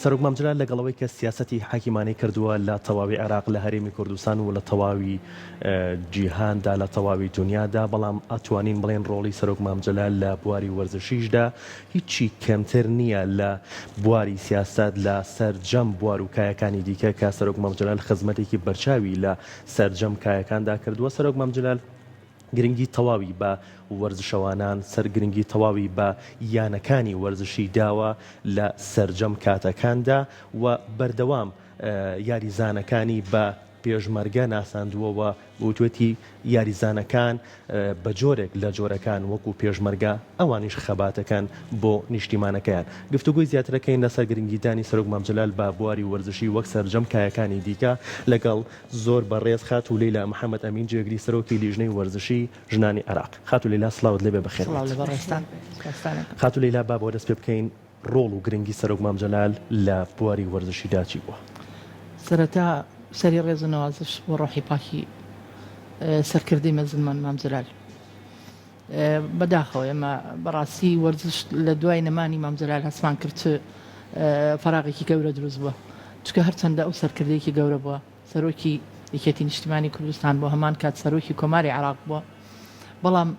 سەرۆک مام جەلال لەگەڵ ئەوەی کە سیاسەتی حەکیمانەی کردووە لە تەواوی عێراق لە هەرێمی کوردستان و لە تەواوی جیهاندا لە تەواوی دونیادا بەڵام ئەتوانین بڵێن ڕۆڵی سەرۆک مام جەلال لە بواری وەرزشیشدا هیچی کەمتر نییە لە بواری سیاسەت لە سەرجەم بوار و کایەکانی دیکە کە سەرۆک مام جەلال خزمەتێکی بەرچاوی لە سەرجەم کایەکاندا کردووە سەرۆک مام جەلال گرنگی تەواوی بە وەرزشەوانان سەر گرنگی تەواوی بە یانەکانی وەرزشی داوە لە سەرجەم کاتەکاندا و بەردەوام یاریزانەکانی بە پێشمەرگە ناساندووە و وتوێتی یاریزانەکان بە جۆرێک لە جۆرەکان وەکو پێشمەرگە ئەوانیش خەباتەکەن بۆ نیشتیمانەکەیان. گفتوگۆی زیاترەکەین لەسەر گرنگیدانی سەرۆک مام جەلال بە بواری وەرزشی وەک سەرجەم کایەکانی دیکە لەگەڵ زۆر بەڕێز خاتوو لەیلا محەمەد ئەمین جێگری سەرۆکی لیژنەی وەرزشی ژنانی عێراق. خاتوو لەیلا سڵاوت لێبێ بەخێر سڵاو بێیت. لە بەڕێزتان. سوپاستان ئەکەم. خاتوو لەیلا با بۆ دەست پێ بکەین ڕۆڵ و گرنگی سەرۆک مام جەلال لە بواری وەرزشیدا چی بووە؟ سەرەتا سەری ڕێز و نەوازش بۆ ڕۆحی پاکی سەرکردەی مەزنمان مام جەلال. بەداخەوە ئێمە بەڕاستی وەرزش لە دوای نەمانی مام جەلال هەستمان کرد چ فەراغێکی گەورە دروست بووە چونکە هەرچەندە ئەو سەرکردەیەکی گەورە بووە سەرۆکی یەکێتی نیشتیمانی کوردستان بووە هەمان کات سەرۆکی کۆماری عێراق بووە بەڵام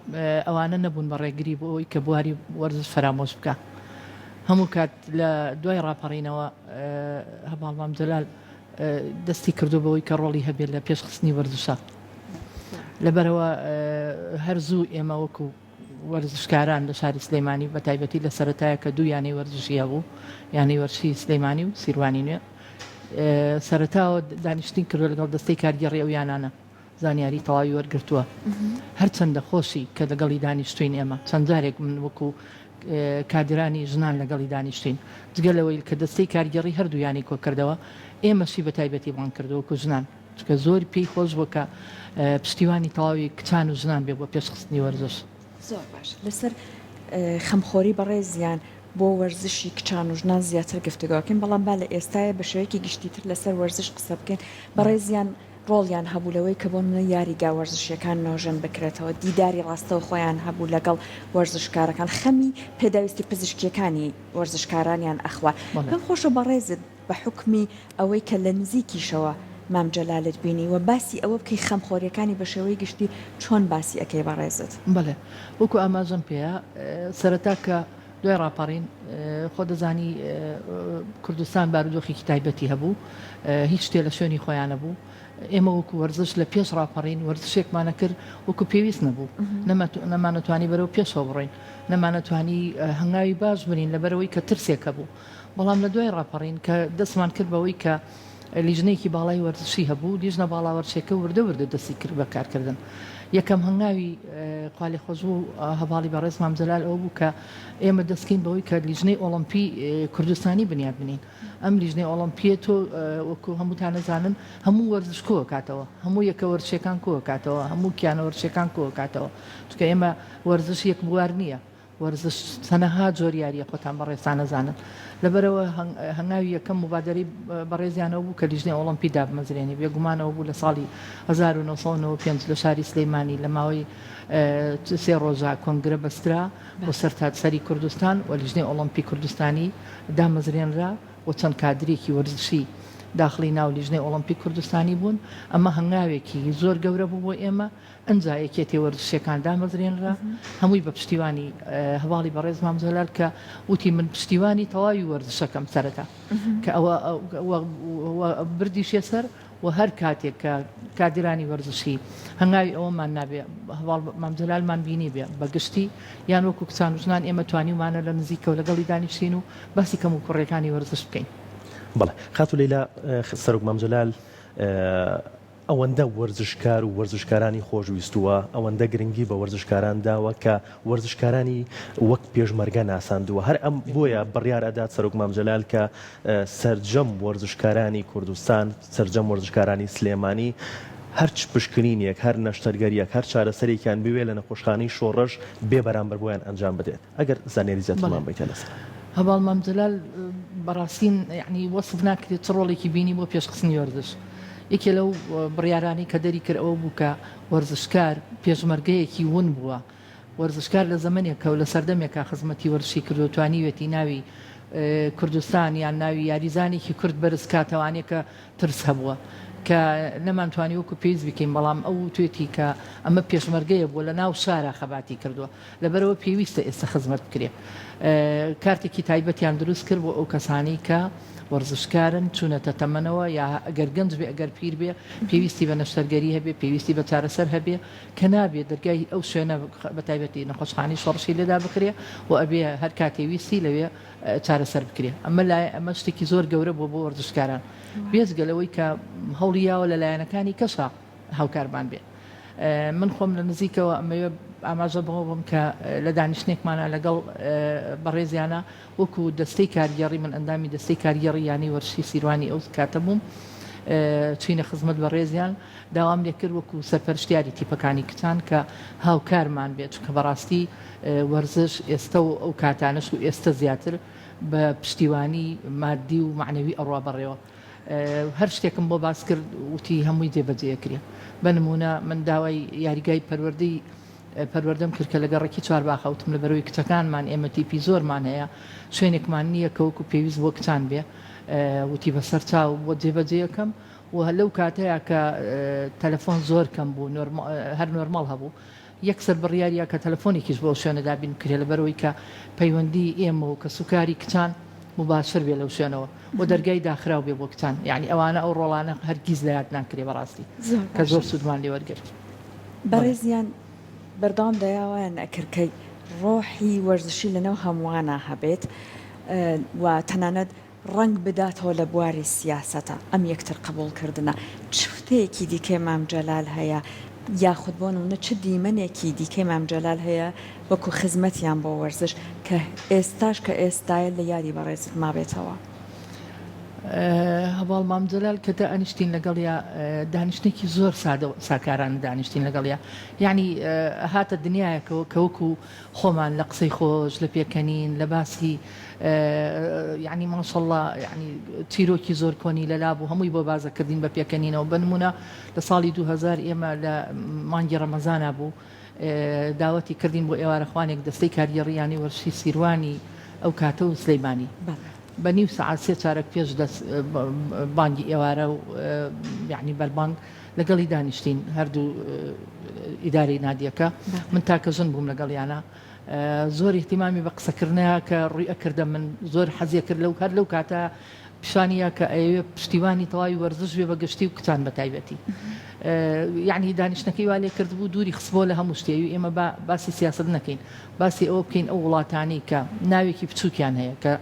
ئەوانە نەبوون بە ڕێگری بۆ ئەوەی کە بواری وەرزش فەرامۆش بکە هەموو کات لە دوای ڕاپەڕینەوە هەڤاڵ مام جەلال دەستی کردو بەوەی کە ڕۆڵی هەبێت لە پێشخستنی وەرزشە لەبەرئەوە هەر زوو ئێمە وەکو وەرزشکاران لە شاری سلێمانی بە تایبەتی لە سەرەتایە کە دوو یانەی وەرزشی هەبوو یانەی وەرزشی سلێمانی و سیروانی نوێ سەرەتاوە دانیشتین کردو لەگەڵ دەستەی کارگێڕی ئەو یانانە زانیاری تەواوی وەرگرتووە هەرچەندە خۆشی کە لەگەڵی دانیشتوین ئێمە چەند جارێک من وەکو کادرانی ژنان لەگەڵی دانیشتین جگە لەوەی کە دەستەی کارگێڕی هەردوو یانەی کۆکردەوە ئێمەشی بە تایبەتی بانگ کردووە وەکو ژنان چونکە زۆر پێی خۆش بووە کە پشتیوانی تەواوی کچان و ژنان بێ بۆ پێشخستنی وەرزش. زۆر باش لەسەر خەمخۆری بەڕێزیان بۆ وەرزشی کچان و ژنان زیاتر گفتوگۆ بکەین، بەڵام با لە ئێستایا بە شێوەیەکی گشتیتر لەسەر وەرزش قسە بکەین، بەڕێزیان ڕۆڵیان هەبوو لەوەی کە بۆ نمونە یاریگا وەرزشیەکان نۆژەن بکرێتەوە، دیداری ڕاستەوخۆیان هەبوو لەگەڵ وەرزشکارەکان، خەمی پێداویستی پزیشکیەکانی وەرزشکارانیان ئەخوارد. پێم خۆشە بەڕێزت بە حوکمی ئەوەی کە لە نزیکیشەوە مام جەلالت بینیوە باسی ئەوە بکەی خەمخۆریەکانی بە شێوەی گشتی چۆن باسی ئەکەی بەڕێزت؟ بەڵێ وەکو ئاماژەم پێیا سەرەتا کە دوای ڕاپەڕین خۆ دەزانی کوردستان بارودۆخێکی تایبەتی هەبوو هیچ شتێ لە شوێنی خۆیان نەبوو ئێمە وەکو وەرزش لە پێش ڕاپەڕین وەرزشێکمانە کرد وەکو پێویست نەبوو نەمانەتوانی بەرەو پێشەوە بڕۆین نەمانەتوانی هەنگاوی باش بنین لەبەرەوەی کە ترسێک هەبوو بەڵام لە دوای ڕاپەڕین کە دەستمان کرد بەوەی کە لیژنەیەکی باڵای وەرزشی هەبوو، لیژنە باڵا وەرزشیەکە وردە وردە دەستی کرد بە کارکردن. یەکەم هەنگاوی خوالێخۆشبوو هەڤاڵی بەڕێز مام جەلال ئەوە بوو کە ئێمە دەستکەین بەوەی کە لیژنەی ئۆڵۆمپی کوردستانی بنیات بنین. ئەم لیژنەی ئۆڵۆمپیە تۆ وەکو هەمووتان ئەزانن هەموو وەرزش کۆکاتەوە، هەموو یەکە وەرزشیەکان کۆکاتەوە، هەموو کیانە وەرزشیەکان کۆکاتەوە، چونکە ئێمە وەرزش یەک بوار نییە. وەرزش چەنەها جۆر یاریە خۆتان بەڕێزتان ئەزانن لەبەرئەوە هەنگاوی یەکەم موبادەرەی بەڕێزیانەوە بوو کە لیژنەی ئۆڵۆمپی دابمەزرێنی بێگومان ئەوە بوو لە ساڵی 1995 لە شاری سلەیمانی لە ماوەی سێ ڕۆژە کۆنگرە بەسترا بۆ سەرتاسەری کوردستان و لیژنەی ئۆڵۆمپی کوردستانی دامەزرێنرا و چەند کادرێکی وەرزشی داخڵی ناو لیژنەی ئۆڵۆمپی کوردستانی بوون ئەمە هەنگاوێکی زۆر گەورە بوو بۆ ئێمە ئنجا یەکێتیە وەرزشیەکان دامەزرێنرا، هەمووی بە پشتیوانی هەڤاڵی بەڕێز مام جەلال کە وتی من پشتیوانی تەواوی وەرزشەکەم سەرەتا کە ئەوە بردیشیە سەر و هەر کاتێک کە کادیرانی وەرزشی هەنگاوی ئەوەمان نابێ هەڤاڵ مام جەلالمان بینی بێ بە گشتی یان وەکو کچان و ژنان ئێمە توانیومانە لە نزیکەوە لەگەڵی دانیشین و باسی کەموکوڕیەکانی وەرزش بکەین. بەڵێ خاتوو لەیلا سەرۆک مام جەلال ئەوەندە وەرزشکار و وەرزشکارانی خۆشویستووە، ئەوەندە گرنگی بە وەرزشکاران داوە کە وەرزشکارانی وەک پێشمەرگە ناساندووە. هەر ئەم بۆیە بڕیار ئەدات سەرۆک مام جەلال کە سەرجەم وەرزشکارانی کوردستان، سەرجەم وەرزشکارانی سلێمانی هەرچ پشکنینێک، هەر نەشتەرگەرییەک، هەر چارەسەرێکیان بوێ لە نەخۆشخانەی شۆڕش بێ بەرامبەر بۆیان ئەنجام بدرێت. ئەگەر زانیاری زیاترمان بەیتە لەسەر. هەڤاڵ مام جەلال بەڕاستی یەعنی وەسف ناکرێت چ ڕۆڵێکی بینی بۆ پێشخستنی وەرزش. یەکێ لەو بڕیارانەی کە دەری کرد ئەوە بوو کە وەرزشکار پێشمەرگەیەکی ون بووە. وەرزشکار لە زەمەنێکە و لە سەردەمێکا خزمەتی وەرزشی کردووە توانیوێتی ناوی. کوردستان یان ناوی یاریزانێکی کورد بەرز کاتەوانێ کە ترس هەبووە کە نەمانتوانی وەکو پێویست بکەین، بەڵام ئەو وتوێتی کە ئەمە پێشمەرگەیە بووە لە ناو شارا خەباتی کردووە، لەبەرئەوە پێویستە ئێستا خزمەت بکرێ. کارتێکی تایبەتیان دروست کرد بۆ ئەو کەسانەی کە وەرزشکارن، چوونەتە تەمەنەوە یا ئەگەر گەنج بێ ئەگەر پیر بێ پێویستی بە نەشتەرگەری هەبێ، پێویستی بە چارەسەر هەبێ کە نابێ دەرگای ئەو شوێنە بە تایبەتی نەخۆشخانەی شۆڕشی لێ دابخرێ و ئەبێ هەر کاتێ ویستی لەوێ چارەسەر بکرێ. ئەمە لای ئەمە شتێکی زۆر گەورە بووە بۆ وەرزشکاران. بێجگە لەوەی کە هەوڵی یاوە لە لایەنەکانی کەشا هاوکارمان بێ. من خۆم لە نزیکەوە ئەمەوێ ئاماژە بەوە بم کە لە دانیشتنێکمانە لەگەڵ بەڕێزیانە وەکو دەستەی کارگێڕی من ئەندامی دەستەی کارگێڕی یانەی وەرزشی سیروانی ئەو کاتە بووم چوینە خزمەت بەڕێزیان داوام لێکرد وەکو سەرپەرشتیاری تیپەکانی کچان کە هاوکارمان بێت چونکە بەڕاستی وەرزش ئێستە و ئەو کاتانەش و ئێستە زیاتر بە پشتیوانی مادی و مەعنەوی ئەڕوا بەڕێوە. هەر شتێکم بۆ باس کرد وتی هەمووی جێبەجێ ئەکرێ. بە نموونە من داوای یاریگای پەروەردەی پەروەردەم کرد کە لە گەڕەکی چوارباخە وتم لەبەرئەوەی کچەکانمان ئێمە تیپی زۆرمان هەیە شوێنێکمان نییە کە وەکو پێویست بۆ کچان بێ وتی بەسەر چاو بۆت جێبەجێ ئەکەم و لەو کاتەیا کە تەلەفۆن زۆر کەم بوو هەر نۆرماڵ هەبوو یەکسەر بڕیاریا کە تەلەفۆنێکیش بۆ ئەو شوێنە دابین بکرێ لەبەرئەوەی کە پەیوەندی ئێمە و کەسوکاری کچان موباشر بێ لەو شوێنەوە و دەرگای داخراو بێ بۆ کچان یانی ئەوانە ئەو ڕۆڵانە هەرگیز لە یاد ناکرێ بەڕاستی زۆر کە باشە زۆر سوودمان لێ وەرگرت بەڵێ. بەڕێزیان بەردەوام داوایان ئەکرد کە ڕۆحی وەرزشی لەناو هەمووانا هەبێت و تەنانەت ڕەنگ بداتەوە لە بواری سیاسەتا ئەم یەکتر قبوڵ کردنە چ وتەیەکی دیکەی مام جەلال هەیە یاخود بۆ نمونە چ دیمەنێکی دیکەی مام جەلال هەیە وەکو خزمەتیان بۆ وەرزش کە ئێستاش کە ئێستایە لە یادی بەڕێزت مابێتەوە؟ هەڤاڵ مام جەلال کە دانیشتین لەگەڵیا دانیشتنێکی زۆر سادە و ساکارانە دانیشتین لەگەڵیا یەعنی هاتە دنیایەکەوە کە وەکو خۆمان لە قسەی خۆش لە پێکەنین لە باسی یەعنی ماشەڵڵا یەعنی چیرۆکی زۆر کۆنی لەلا بوو هەمووی بۆ بازە کردین بە پێکەنینەوە بە نمونە لە ساڵی 2000 ئێمە لە مانگی ڕەمەزانا بوو داوەتی کردین بۆ ئێوارەخوانێک دەستەی کارگێڕی یانەی وەرزشی سیروانی ئەو کاتە و سلەیمانی بە نیو سەعات سێ چارەک پێش دەست بانگی ئێوارە و یعنی بەربانگ لەگەڵی دانیشتین هەردوو ئیدارەی نادیەکە من تاکە ژن بووم لەگەڵیانە زۆر ئیهتیمامی بە قسەکردنە کە ڕووی ئەکردە من زۆر حەزی کرد لەو هەر لەو کاتە پیشانی یا کە ئەیەوێ پشتیوانی تەواوی وەرزش بێ بە گشتی و کچان بە تایبەتی یعنی دانیشتنەکەی وا لێ کردبوو دووری خستبۆ لە هەموو شتێ ئێمە با باسی سیاسەت نەکەین باسی ئەوە بکەین ئەو وڵاتانەی کە ناوێکی بچووکیان هەیە کە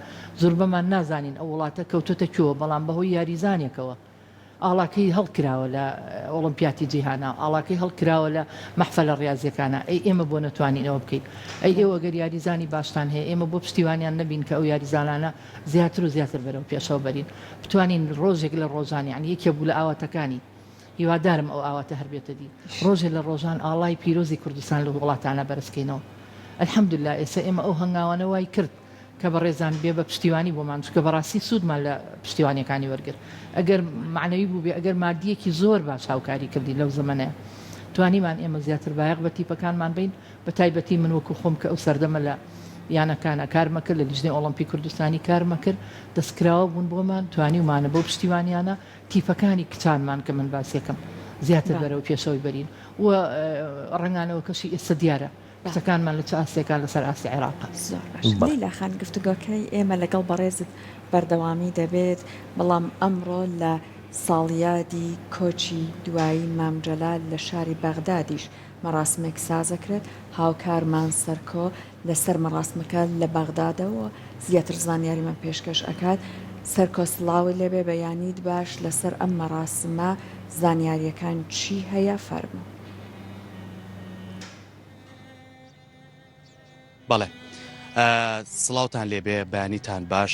زۆربەمان نازانین ئەو وڵاتە کەوتۆتە کوێوە بەڵام بەهۆی یاریزانێکەوە ئاڵاکەی هەڵکراوە لە ئۆڵۆمپیاتی جیهانا، ئاڵاکەی هەڵکراوە لە مەحفەلە ڕیازییەکانا، ئەی ئێمە بۆ نەتوانین ئەوە بکەین؟ ئەی ئێوە گەر یاریزانی باشتان هەیە، ئێمە بۆ پشتیوانیان نەبین کە ئەو یاریزانانە زیاتر و زیاتر بەرەو پێشەوە بەرین؟ بتوانین ڕۆژێک لە ڕۆژان، یانی یەکێ بوو لە ئاواتەکانی، هیوادارم ئەو ئاواتە هەر بێتە دی، ڕۆژێ لە ڕۆژان ئاڵای پیرۆزی کوردستان لەو وڵاتانە بەرز کەینەوە. الحمدللە ئێستا ئێمە ئەو هەنگاوانە وای کرد، کە بەڕێزان بێ بە پشتیوانی بۆمان چونکە بەڕاستی سوودمان لە پشتیوانیەکانی وەرگرت ئەگەر مەعنەوی بووبێ ئەگەر مادیەکی زۆر باش هاوکاری کردین لەو زەمەنەیا توانیمان ئێمە زیاتر بایەخ بە تیپەکانمان بەین بە تایبەتی من وەکو خۆم کە ئەو سەردەمە لە یانەکانا کارمە کرد لە لیژنەی ئۆڵۆمپی کوردستانی کارمە کرد دەستکراوە بوون بۆمان توانیومانە بەو پشتیوانیانە تیپەکانی کچانمان کە من باسیەکەم زیاتر بەرەو پێشەوەی بەرین و ڕەنگانەوەکەشی ئێستا دیارە کچەکانمان لە چ ئاستێکان لەسەر ئاستی عێراق؟ زۆر باش لەیلا خان گفتوگۆکەی ئێمە لەگەڵ بەڕێزت بەردەوامی دەبێت، بەڵام ئەمڕۆ لە ساڵیادی کۆچی دوایی مام جەلال لە شاری بەغدادیش مەراسمێک سازەکرێت، هاوکارمان سەرکۆ لەسەر مەراسمەکە لە بەغدادەوە زیاتر زانیاریمان پێشکەش ئەکات. سەرکۆ سڵاوت لێبێ بەیانیت باش لەسەر ئەم مەراسمە زانیاریەکان چی هەیە فەرموو. بەڵێ سڵاوتان لێبێ بەیانیتان باش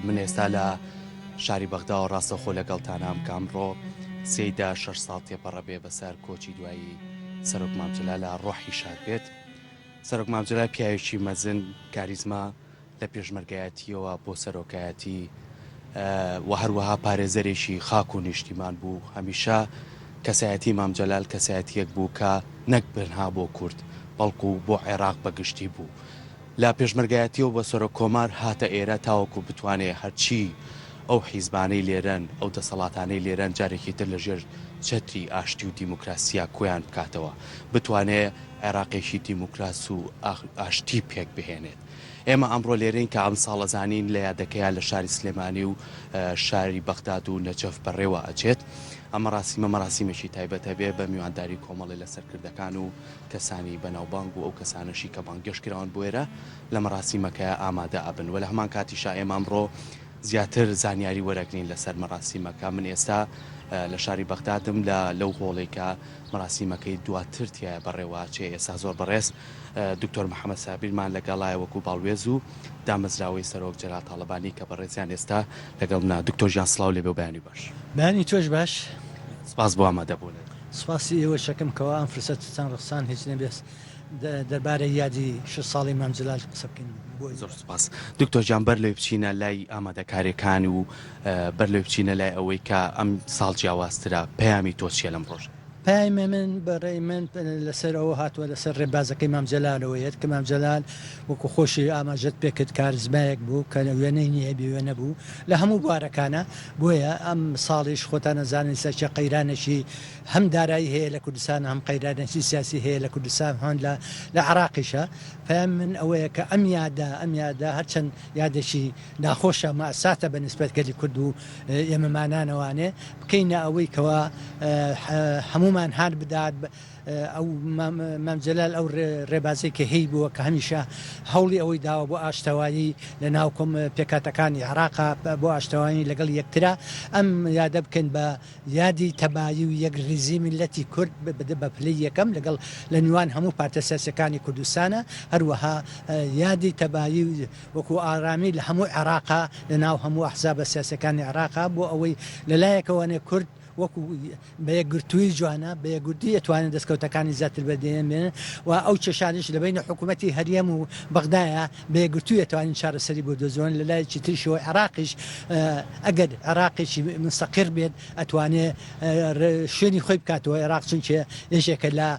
من ئێستا لە شاری بەغداوە ڕاستەخۆ لەگەڵتانام کە ئەمڕۆ سێدا شەش ساڵ تێپەڕە بێ بەسەر کۆچی دوایی سەرۆک مام جەلال ڕۆحی شاد بێت سەرۆک مام جەلال پیاوێکی مەزن کاریزما لە پێشمەرگایەتییەوە بۆ سەرۆکایەتی و هەروەها پارێزەرێکی خاک و نیشتیمان بوو، هەمیشە کەسایەتی مام جەلال کەسایەتییەک بوو کە نەک تەنها بۆ کورد، بەڵکو بۆ عێراق بە گشتی بوو. لە پێشمەرگایەتیەوە بە سەرۆک کۆمار هاتە ئێرە تاوەکو بتوانێ هەرچی ئەو حیزبانەی لێرەن، ئەو دەسەڵاتانەی لێرەن جارێکی تر لە ژێر چەتری ئاشتی و دیموکراسیا کۆیان بکاتەوە، بتوانێ عێراقێکی دیموکراس و ئاشتی پێک بهێنێت. ئێمە ئەمڕۆ لێرەین کە ئەمساڵ ئەزانین لە یادەکەیا لە شاری سلێمانی و شاری بەغداد و نەجەف بەڕێوە ئەچێت. ئەم مەراسیمە مەراسیمێکی تایبەت ئەبێ بە میوانداری کۆمەڵێ لە سەرکردەکان و کەسانی بەناوبانگ و ئەو کەسانەشی کە بانگێشت کراون بۆ ئێرە لە مەراسیمەکەیا ئامادە ئەبن و لە هەمان کاتیشا ئێمە ئەمڕۆ زیاتر زانیاری وەرەگرین لەسەر مەراسیمەکە من ئێستا لە شاری بەغدادم لە لەو هۆڵێک کە مەراسیمەکەی دواتر تایە بەڕێوە چێ ئێستا زۆر بەڕێز دکتۆر محەممەد سابیرمان لەگەڵایە وەکو باڵوێز و دامەزراوەی سەرۆک جەلال تاڵەبانی کە بەڕێزیان ئێستا لەگەڵ منا دکتۆر گیان سڵاو لێبێ و بەیانی باش. بەیانی تۆش باش. سپاس بۆ ئامادەبوونت. سپاسی ئێوەش ئەکەم کەوا ئەم فرسەتەتان ڕەخساند هیچ نەبێت دەربارەی یادی 60 ساڵی مام جەلال قسە بکەین بۆ زۆر سپاس دکتۆر گیان بەر لەوەی بچینە لای ئامادەکاریەکان و بەر لەوەی بچینە لای ئەوەی کە ئەم ساڵ جیاوازترە پەیامی تۆ چیە لەم ڕۆژە؟ پەیامی من بە ڕێی من لەسەر ئەوە هاتووە لەسەر ڕێبازەکەی مام جەلالەوە یەت کە مام جەلال وەکو خۆشی ئاماژەت پێکرد کارزمایەک بوو کە وێنەی نییە بێ وێنە بوو لە هەموو بوارەکانە بۆیە ئەم ساڵیش خۆتان ئەزانن سەرچە قەیرانێکی هەم دارایی هەیە لە کوردستان هەم قەیرانێکی سیاسی هەیە لە کوردستان هەم لە لە عێراقیشە پەیامی من ئەوەیە کە ئەم یادە ئەم یادە هەرچەند یادێکی ناخۆشە مەئساتە بە نیسبەت گەلی کورد و ئێمەمانانەوانێ بکەینە ئەوەی کەوا هەموومان هان بدات ئەو مام جەلال ئەو ڕێبازەی کە هەی بووە کە هەمیشە هەوڵی ئەوەی داوە بۆ ئاشتەوایی لە ناو کۆم پێکهاتەکانی عێراقا بۆ ئاشتەوایی لەگەڵ یەکترا ئەم یادە بکەین بە یادی تەبایی و یەکڕیزی میللەتی کورد بە پلەی یەکەم لەگەڵ لە نوان هەموو پارتە سیاسیەکانی کوردستانە هەروەها یادی تەبایی و وەکو ئارامی لە هەموو عێراقا لە ناو هەموو ئەحزابە سیاسیەکانی عێراقا بۆ ئەوەی لە لایەکەوەێ کورد وەکو بە یەکگرتوویی جوانە، بە یەکگرتوویی ئەتوانێت دەستکەوتەکانی زیاتر بەدێن بێنن و ئەو کێشانەش لە بەینی حکوومەتی هەرێم و بەغدایە بە یەکگرتوویی ئەتوانین چارەسەری بۆ دۆزیەوە. لە لایەکی تریشەوە عێراقیش ئەگەر عێراقێکی مستەقیر بێت ئەتوانێ شوێنی خۆی بکاتەوە. عێراق چونکێ یەکێکە لە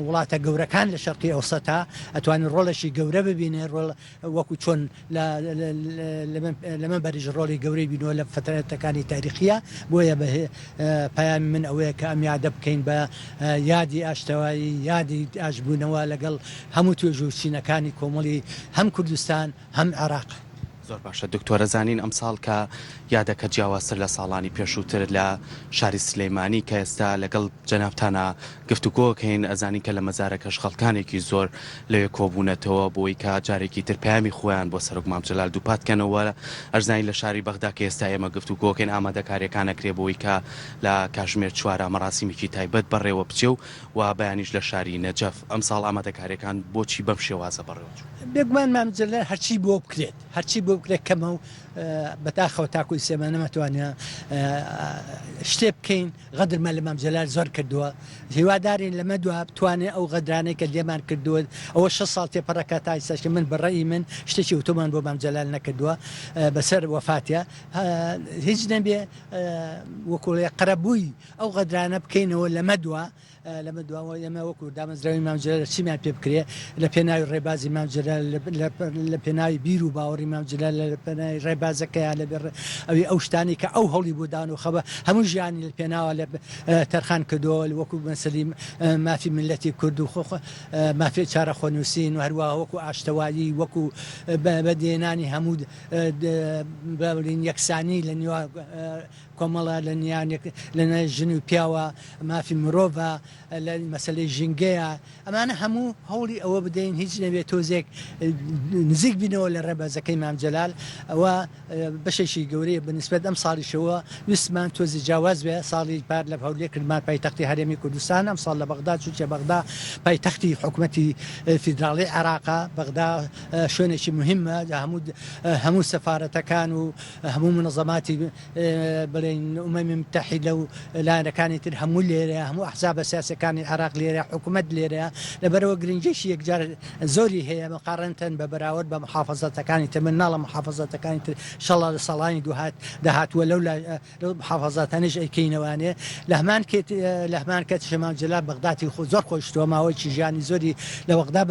وڵاتە گەورەکان لە شەرقی ئەوسەتا ئەتوانێت ڕۆڵێکی گەورە ببینێ ڕۆڵ وەکو چۆن لەمەبەریش ڕۆڵی گەورەی بینوە لە فەترەتەکانی تاریخیە، بۆیە بە پەیامی من ئەوەیە کە ئەم یادە بکەین بە یادی ئاشتەوایی، یادی ئاشتبوونەوە لەگەڵ هەموو توێژ و چینەکانی کۆمەڵی هەم کوردستان هەم عێراق. زۆر باشە دکتۆر ئەزانین ئەمساڵ کە یادەکە جیاوازتر لە ساڵانی پێشووتر لە شاری سلەیمانی کە ئێستا لەگەڵ جەنابتانا گفتوگۆکەین ئەزانین کە لە مەزارەکەش خەڵکانێکی زۆر لەوێ کۆبوونەتەوە بۆی کە جارێکی تر پەیامی خۆیان بۆ سەرۆک مام جەلال دووپات کەنەوە ئەشزانین لە شاری بەغدا کە ئێستا ئێمە گفتوگۆکەین ئامادەکاریەکان ئەکرێ بۆی کە لە کاژمێر چوارا مەراسیمێکی تایبەت بەڕێوە بچێ و و بەیانیش لە شاری نەجەف ئەمساڵ ئامادەکاریەکان بۆچی بەم شێوازە بەڕێوە چوو؟ بێگومان مام جەلال هەرچی بۆ بکرێت هەرچی بۆ بکرێت کەمە و بەداخەوە تاکو ئیسێمە نەمەتوانە شتێ بکەین غەدرمان لە مام جەلال زۆر کردووە هیوادارین لەمە دوا بتوانێت ئەو غەدرانەی کە لێمان کردووە ئەوە 6 ساڵ تێپەڕەکە تا ئیستاش من بە ڕەئی من شتێکی ئەوتۆمان بۆ مام جەلال نەکردووە بەسەر وەفاتە هیچ نەبێ وەکوڵێ قەرەبووی ئەو غەدرانە بکەینەوە لەمە دوا لەمە دواوە ئێمە وەکو دامەزراوی مام جەلال چیمان پێ بکرێ لە پێناوی ڕێبازی مام جەلال لە پێناوی بیر و باوەڕی مام جەلال لە پێناوی ڕێبازەکەیان لە ئەوی ئەو شتانی کە ئەو هەوڵی بۆ دان و خەبە هەموو ژیانی لە پێناوە لە تەرخان کردەوە وەکو مەسەلی مافی میللەتی کورد و خۆ مافی چارە خۆنووسین و هەروەها وەکو ئاشتەوایی وەکو بەدێنانی هەموو بڵین یەکسانی لە نێوان کۆمەڵە لە نیانێک لە نای ژن و پیاوە، مافی مرۆڤە، لە مەسەلەی ژینگەیە، ئەمانە هەموو هەوڵی ئەوە بدەین هیچ نەبێت تۆزێک نزیک بینەوە لە ڕێبازەکەی مام جەلال، ئەوە بەشێکی گەورەیە بە نیسبەت ئەم ساڵیشەوە ویستمان تۆزی جیاواز بێ، ساڵی پار لە هەولێر کردمان پایتەختی هەرێمی کوردستان، ئەمساڵ لە بەغدا چونکە بەغدا پایتەختی حکومەتی فیدراڵی عێراقە، بەغدا شوێنێکی موهیمە هەموو هەموو سەفارەتەکان و هەموو مونەزەماتی بڵێین ئومەمی متەحیدە و لایەنەکانی تر هەموو لێرەیە، هەموو ئەحزابە سیاسیەکانی عێراق لێرەیە، حکومەت لێرەیە، لەبەرئەوە گرنگیەکی یەکجار زۆری هەیە مقارنەتەن بە بەراورد بە محافەزەتەکانی تر، من ناڵێم. محافەزاتەکانی تر شەڵا لە ساڵانی دوهات داهاتووە لەو لەو محافەزاتانەیش ئەیکەینەوانێ لە هەمان کێت لە هەمان کاتیشە مام جەلال بەغداتی خۆ زۆر خۆشتووە ماوەیەکی ژیانی زۆری لە بەغدا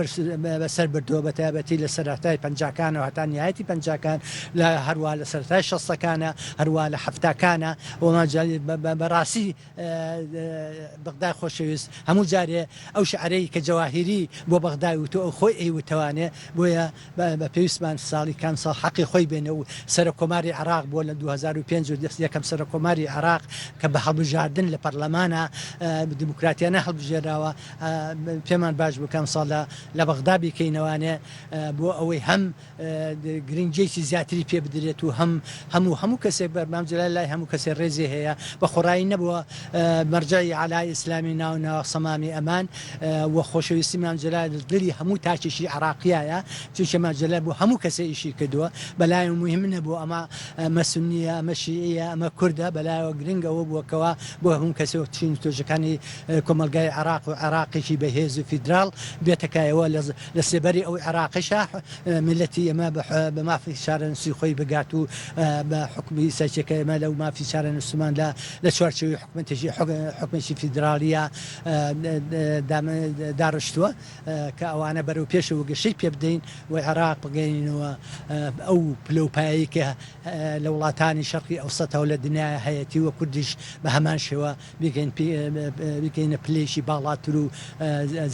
بەسەر بردووە بە تایبەتی لە سەرەتای پەنجاکانەوە هەتا نیهایەتی پەنجاکان لە هەروە لە سەرەتای شەستەکانە هەروە لە حەفتاکانە و مام جەلال بەڕاستی بەغدای خۆشەویست هەموو جارێ ئەو شعرەی کە جەواهیری بۆ بەغدای وتوە ئەو خۆی ئەیوتەوانێ بۆیە بە پێویستمان ساڵی کام ساڵ حەقی خۆی بێنێ و سەرۆک کۆماری عێراق بووە لە 2005 و یەکەم سەرۆک کۆماری عێراق کە بە هەڵبژاردن لە پەرلەمانە دیموکراتیانە هەڵبژێراوە پێمان باش بوو کام ساڵ لە بەغدا بیکەینەوانێ بۆ ئەوەی هەم گرنگیەکی زیاتری پێ بدرێت و هەم هەموو هەموو کەسێک بەر مام جەلال لای هەموو کەسێک ڕێزی هەیە بە خۆڕایی نەبووە مەرجەعی عەلای ئیسلامی ناو ناوە سەمامی ئەمان و خۆشەویستی مام جەلال دڵی هەموو تاکێکی عێراقیایە چونکە مام جەلال بۆ هەموو کەسێ ئیشی کردووە بەلایەوە موهیم نەبوو ئەمە ئەمە سوننیە ئەمە شیعیە ئەمە کوردە بەلایەوە گرنگ ئەوە بووە کەوا بۆ هەموو کەسێ و چین و توێژەکانی کۆمەڵگای عێراق و عێراقێکی بەهێز و فیدراڵ بێتە کایەوە لە لە سێبەری ئەو عێراقەشا میللەتی ئێمە بە مافی چارەنووسی خۆی بگات و بە حوکمی سەرچەکە ئێمە لەو مافی چارەنووسمان لە لە چوارچێوەی حکومەتێکی حکومێکی فیدراڵیە داڕشتووە کە ئەوانە بەرەو پێشەوە گەشەی پێ بدەین و عێراق بگەینەوە ئەو پلە و پایەی کە لە وڵاتانی شەرقی ئەوسەتەوە لە دنیا هەیەتی و کوردیش بە هەمان شێوە بگەین بگەینە پلەیەکی باڵاتر و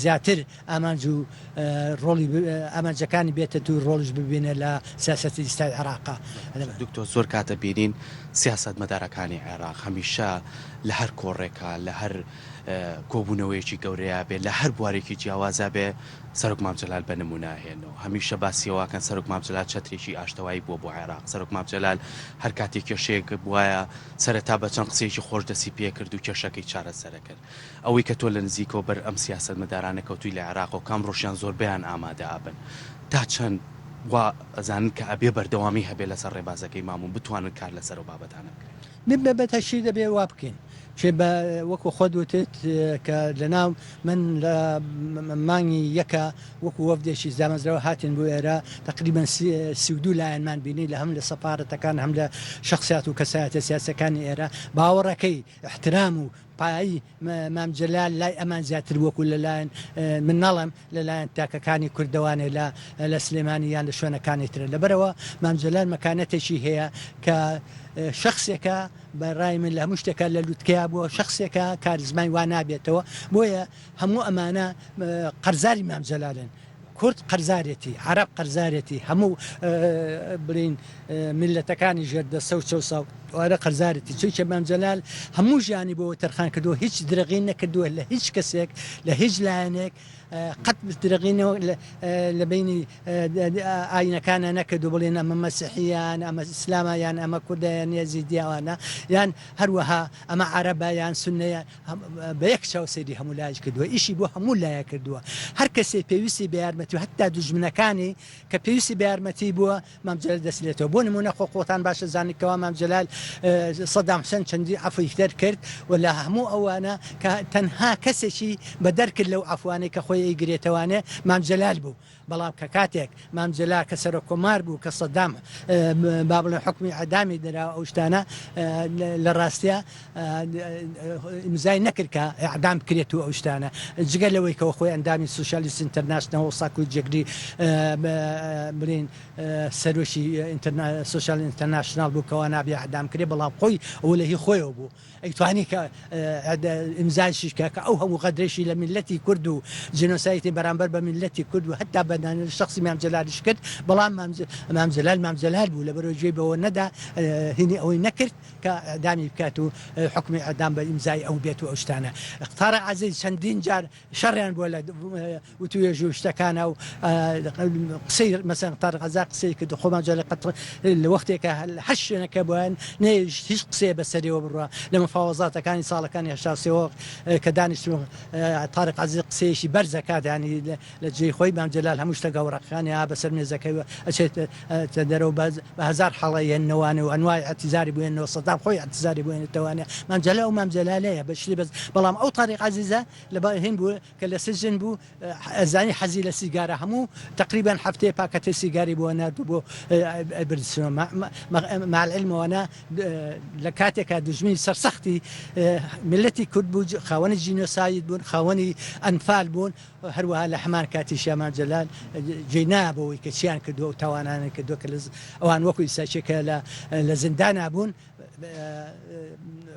زیاتر ئامانج و ڕۆڵی ئامانجەکانی بێتە و ڕۆڵیش ببینێ لە سیاسەتی ئیستای عێراقا. دکتۆر زۆر کات ئەبینین سیاسەتمەدارەکانی عێراق هەمیشە لە هەر کۆڕێکا لە هەر کۆبوونەوەیەکی گەورەیا بێ لە هەر بوارێکی جیاوازا بێ سەرۆک مام جەلال بە نموونە ئەهێنەوە هەمیشە باسی ئەوە ئەکەن سەرۆک مام جەلال چەترێکی ئاشتەوایی بووە بۆ عێراق سەرۆک مام جەلال هەر کاتێک کێشەیەک بوایە سەرەتا بە چەند قسەیەکی خۆش دەستی پێکرد و کێشەکەی چارەسەر ئەکرد ئەوەی کە تۆ لە نزیکەوە بەر ئەم سیاسەتمەدارانە کەوتووی لە عێراق و کام ڕۆژیان زۆربەیان ئامادە ئەبن تا چەند وا ئەزانن کە ئەبێ بەردەوامی هەبێ لەسەر ڕێبازەکەی مام و بتوانن کار لەسەر ئەو بابەتانە بکرێت؟ من بە بەتەشی دەبێ وا بکەین چێ بە وەکو خۆت وتت کە لەناو من لە مانگی یەکە وەکو وەفدێکی دامەزراوە هاتین بۆ ئێرە تەقریبەن 32 لایەنمان بینی لە هەم لە سەفارەتەکان هەم لە شخصیات و کەسایەتە سیاسەکانی ئێرە باوەڕەکەی احترام و پایەی مام جەلال لای ئەمان زیاتر وەکو لە لایەن من ناڵێم لە لایەن تاکەکانی کوردەوانێ لە لە سلێمانی یان لە شوێنەکانی ترە لەبەرئەوە مام جەلال مەکانەتێکی هەیە کە شەخسێکە بە ڕای من لە هەموو شتێکا لە لوتکەیا بووە شەخسێکە کاریزمای وا نابێتەوە بۆیە هەموو ئەمانە قەرزاری مام جەلالن کورد قەرزارێتی، عەرەب قەرزارێتی، هەموو بڵێین میللەتەکانی ژێر دەستە و چەوساوە قەرزارێتی، چونکە مام جەلال هەموو ژیانی بۆ تەرخان کردووە، هیچ درەغی نەکردووە لە هیچ کەسێک، لە هیچ لایەنێک، قەت درەغی لە بەینی ئاینەکانە نەکردووە بڵێن ئەمە مەسیحییە یان ئەمە ئیسلامە یان ئەمە کوردە یان یەزیدیە ئەوانە یان هەروەها ئەمە عەرەبە یان سوننەیە. بە یەک چاو سەیری هەموو لایەکی کردووە، ئیشی بۆ هەموو لایەک کردووە، هەر کەسێ پێویستی بە یارمەتی و هەتا دوژمنەکانی کە پێویستی بە یارمەتی بووە مام جەلال دەستی لێتەوە، بۆ نموونە خۆ خۆتان باش ئەزانن کەوا مام جەلال سەدام حوسێن چەندین عەفوی دەرکرد و لە هەموو ئەوانە کە تەنها کەسێکی بە دەرکرد لەو عەفوانەی کە خۆی ئەیگرێتەوانێ مام جەلال بوو. بەڵام کە کاتێک مام جەلال کە سەرۆک کۆمار بوو کە سەدام با بڵێن حوکمی ئیعدامی درا و ئەو شتانە لە ڕاستیا ئیمزای نەکرد کە ئیعدام بکرێت و ئەو شتانە جگە لەوەی کەەوە خۆی ئەندامی سوسیالیست ئینتەرناشناڵ ساکو جێگری بڵێن سەرۆکی سوسیال ئینتەرناشناڵ بوو کەوا نابێ ئیعدام کرێ بەڵام خۆی ئەوە لە هی خۆیەوە بوو ئەیتوانی کە ئیمزایشی بکا کە ئەو هەموو غەدرەیشی لە میللەتی کورد و جینۆسایدی بەرامبەر بە میللەتی کورد و هەتا بە شەخسی مام جەلالیش کرد، بەڵام مام جەلال مام جەلال بوو لەبەرئەوەی گوێی بەوە نەدا هینی ئەوەی نەکرد کە ئیعدامی بکات و حوکمی ئیعدام بە ئیمزای ئەو بێت و ئەو شتانە. تارق عەزیز چەندین جار شەڕیان بووە لە وتوێژ و شتەکانا و قسەی مەسەن تارق عەزا قسەی کرد خۆمان جارێ قەت لە وەختێکە هەر شوێنەکە بووان نەیشت هیچ قسەیە بەسەریەوە بڕوا لە مفاوەزاتەکانی ساڵەکانی 83 کە دانیشتن تارق عەزیز قسەیەکی بەرز ئەکات یانی لە جێی خۆی مام جەلال هەموو. هەموو شتەکە وەرەقەکانی ها بەسەر مێزەکەی ئەچێتە دەرەوە بە هەزار حاڵە یەنەوانێ و ئەنوای ئەتیزاری بۆ یەنەوە سەدام خۆی ئەتیزاری بۆ یەنێتەوانێ مام جەلال ئەو مام جەلالەیە بە شتی بەس بەڵام ئەو تاریق عەزیزە لە هین بوو کە لە سجن بوو ئەزانی حەزی لە سیگارە هەموو تەقریبەن هەفتەیە پاکەتێ سیگاری بۆ نارد و بۆ ئەیبردسنەوە مع العلم ئەوانە لە کاتێکا دوژمنی سەرسەختی میللەتی کورد بوو خاوەنی جینۆساید بوون خاوەنی ئەنفال بوون هەروەها لە هەمان کاتیشا مام جەلال جێی نایە بەوەی کە چیان کردووە ئەو تاوانانە کردووە کە ئەوان وەکو ئیستا کە لە زیندانا بوون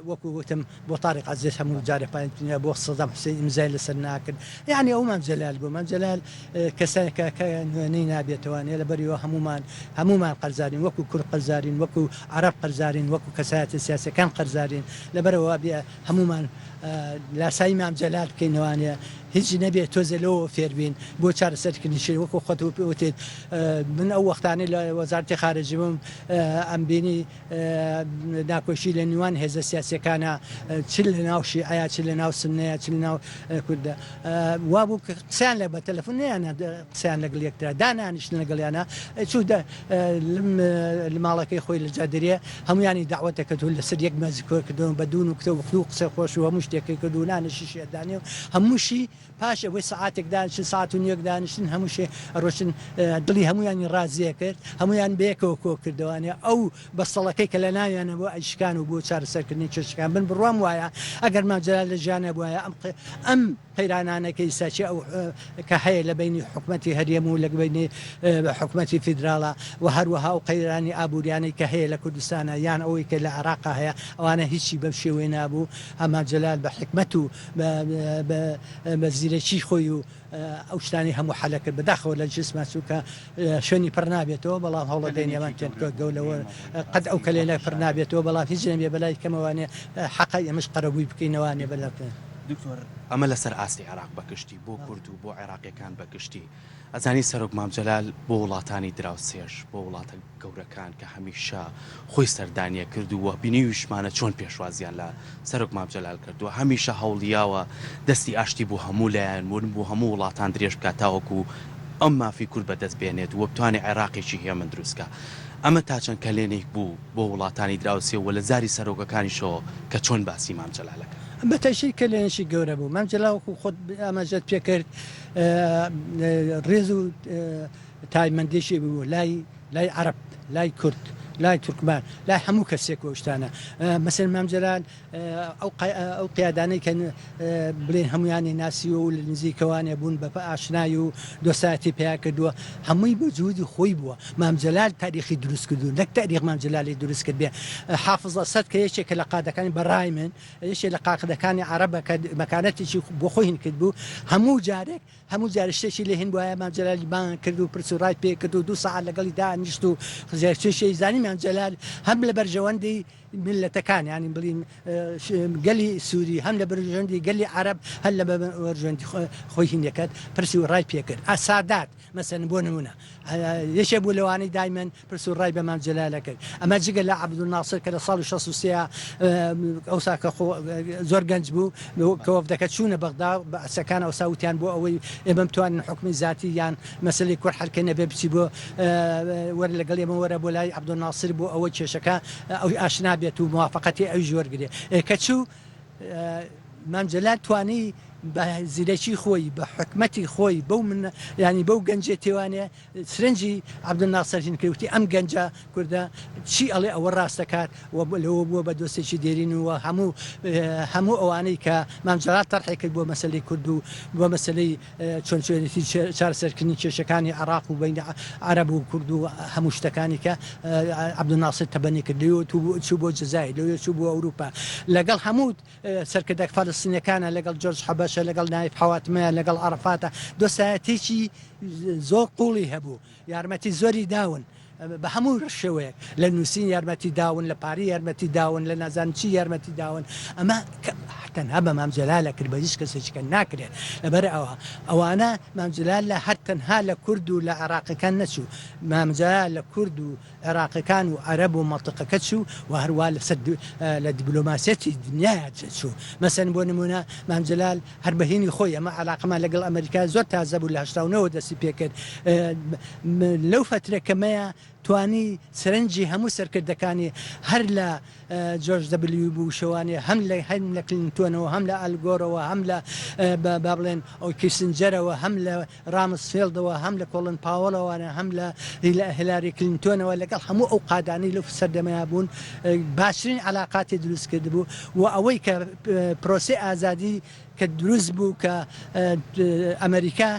وەکو وتم بۆ تاریق عەزیز هەموو جارێ پانی دنیا بۆ سەدام حوسێن ئیمزای لەسەر ناکرد یعنی ئەو مام جەلال بوو مام جەلال کەسێکە کە نوێنەی نابێتەوانێ لەبەریەوە هەمومان هەمومان قەرزارین وەکو کورد قەرزارین وەکو عەرەب قەرزارین وەکو کەسایەتە سیاسەکان قەرزارین لەبەرەوە بێ هەمومان لاسایی مام جەلال بکەینەوانێ هیچ نەبێ تۆزێ لەوەوە فێربین بۆ چارەسەرکردنی شێ وەکو خۆت وتت من ئەو وەختانەی لە وەزارەتی خارجی بووم ئەمبینی ناکۆکی لە نیوان هێزە سیاسیەکانە چ لە ناو شیعەیە چ لە ناو سنەیە چ لە ناو کوردە وابوو کە قسەیان لە بە تەلەفۆن نیانە قسەیان لەگەڵ یەکترا دانانیشتن لەگەڵیانە چوو لە ماڵەکەی خۆی لە جادرێ هەمویانی داوەتە کرد و لەسەر یەک مەز کۆ کردن بە دوو نوکتە و دوو قسە خۆش و هەموو شتێکی کرد و نانەشی شێدانێ و هەمووشی پاش ئەوەی سەعاتێک دانیشتن، سەعات و نیوێک دانیشتن، هەمووشی ئەڕۆشتن، دڵی هەموویانی ڕازی ئەکرد، هەموویان بەیەکەوە کۆ کردەوانێ، ئەو بەستەڵەکەی کە لە ناویانە بوو ئەیشکان و بۆ چارەسەرکردنی کێشەکان. من بڕوام وایە ئەگەر مام جەلال لە ژیانا بوایە ئەم ئەم قەیرانانە کە ئیستا چی ئەو کە هەیە لە بەینی حکومەتی هەرێم و لە بەینی حکومەتی فیدراڵا و هەروەها ئەو قەیرانی ئابووریانەی کە هەیە لە کوردستانا یان ئەوەی کە لە عێراقا هەیە ئەوانە هیچی بەم شێوەیە نابوو. مام جەلال بە حیکمەت و بە زیرەکی خۆی و ئەو شتانەی هەموو حەلە کرد بەداخەوە لە جسما چووکە شوێنی پڕ نابێتەوە بەڵام هەوڵەدەین ئێمە گەولەوە قەت ئەو کەلێنە پڕ نابێتەوە بەڵام هیچ نەبێ بەلای کەمەوانێ حەقە ئێمەش قەرەبووی بکەینەوانێ بەلا دکتۆر ئەمە لەسەر ئاستی عێراق بەگشتی بۆ کورد و بۆ عێراقیەکان بەگشتی ئەزانی سەرۆک مام جەلال بۆ وڵاتانی دراوسێش بۆ وڵاتە گەورەکان کە هەمیشە خۆی سەردانیە کرد و بینیویشمانە چۆن پێشوازیان لە سەرۆک مام جەلال کردووە هەمیشە هەوڵیاوە دەستی ئاشتی بۆ هەموو لایەن و بۆ هەموو وڵاتان درێژ بکات تاوەکو ئەم مافی کورد بەدەست بێنێت و بتوانێت عێراقێکی هێمن دروست کا ئەمە تا چەند کەلێنێک بوو بۆ وڵاتانی دراوسێ و لە زاری سەرۆکەکانیشەوە کە چۆن باسی مام جەلال ئەکەن. بە تەئکید کەلێنێکی گەورە بوو مام جەلال وەکو خۆت ئاماژەت پێکرد ڕێز و تایمەندێکی بوو لای لای عەرەب لای کورد لای تورکمان لای هەموو کەسێک و شتانە مەسەلەن مام جەلال ئەو ئەو قیادانەی کە بڵێن هەمویانی ناسیوە و لە نزیکەوانێ بوون بە ئاشنای و دۆستایەتی پیا کردووە هەمووی بە جهودی خۆی بووە مام جەلال تاریخی دروست کردو نەک تاریخ مام جەلالی دروست کرد بێ حافظ ئەسەد کە یەکێکە لە قادەکانی بەڕای من یەکێ لە قاقدەکانی عەرەبە کە مەکانەتێکی بۆ خۆی هین کرد بوو هەموو جارێک هەموو جارێ شتێکی لێ هین بوایە مام جەلالی بانگ کرد و پرس و ڕای پێ کرد و دوو سەعات لەگەڵی دانیشت و خزێرچێشی زانی مام جەلال هەم لە بەرژەوەندی میللەتەکان یانی بڵین گەلی سووری هەم لە بەرژەوەندی گەلی عەرەب هەر لە بەرژەوەندی خۆی هین دەکات پرسی و ڕای پێ کرد سادات مەسەن بۆ نمونە یەکێ بوو لەوانەی دایمەن پرس و ڕای بە مام جەلال ئەکرد. ئەمە جگە لە عەبدولناسر کە لە ساڵی 63 ئەوسا کە خۆ زۆر گەنج بوو کە وەفدەکە چوونە بەغدا بەعسەکان ئەوسا وتیان بۆ ئەوەی ئێمە بتوانین حوکمی زاتی یان مەسەلەی کورد حەل کەین ئەبێ بچی بۆ وەرە لەگەڵ ئێمە وەرە بۆ لای عەبدولناسر بۆ ئەوەی کێشەکە ئەو ئاشنا بێت و موافەقەتی ئەویش وەرگرێ کە چوو مام جەلال توانی بە زیرەکی خۆی بە حکمەتی خۆی بەو من ینی بەو گەنجێتیوانێ سرنجی عەبدولناسر هین کرد وتی ئەم گەنجە کوردە چی ئەڵێ ئەوە ڕاست دەکات و لەوە بووە بە دۆستێکی دێرین و هەموو هەموو ئەوانەی کە مام جەلال تەرحی کرد بۆ مەسەلەی کورد و بۆ مەسەلەی چۆن چۆنێتی چارەسەرکردنی کێشەکانی عێراق و بەینی عەرەب و کورد و هەموو شتەکانی کە عەبدولناسر تەبەنی کرد لەوێ چوو بۆ جەزائیر لەوێ چوو بۆ ئەوروپا لەگەڵ هەموو سەرکردە فەلەستینیەکانە لەگەڵ جۆرج حەبەشە لەگەڵ نایف حەواتمەیە لەگەڵ عەرەفاتە دۆستایەتیی زۆر قوڵی هەبوو یارمەتی زۆری داون. بە هەموو شێوەیەک لە نووسین یارمەتی داون، لە پارە یارمەتی داون، لە نازانم چی یارمەتی داون، ئەمە تەنها بە مام جەلال ئەکرێت بە هیچ کەسێکی کە ناکرێت، لەبەر ئەوە ئەوانە مام جەلال لە هەر تەنها لە کورد و لە عێراقیەکان نەچوو، مام جەلال لە کورد و عێراقیەکان و عەرەب و مەنتقەکە چوو و هەروا لەسەر لە دیبلۆماسیەتی دنیایا چوو، مەسەلەن بۆ نموونە مام جەلال هەر بە هینی خۆی ئەمە عەلاقەمان لەگەڵ ئەمەریکا زۆر تازە بوو لە 89 وە دەستی پێکرد لەو فەترە کەمەیە توانی سەرنجی هەموو سەرکردەکانی هەر لە جۆرج دەبلیو بوشەوانێ هەم لە هەم لە کلینتۆنەوە هەم لە ئەلگۆرەوە هەم لە با بڵێن ئەو کیسنجەرەوە هەم لە ڕامسفێڵدەوە هەم لە کۆڵن پاوەڵەوانە هەم لە هیلاری کلینتۆنەوە لەگەڵ هەموو ئەو قادانەی لەو سەردەمەیا بوون باشترین عەلاقاتی دروست کردبوو و ئەوەی کە پرۆسەی ئازادی کە دروست بوو کە ئەمریکا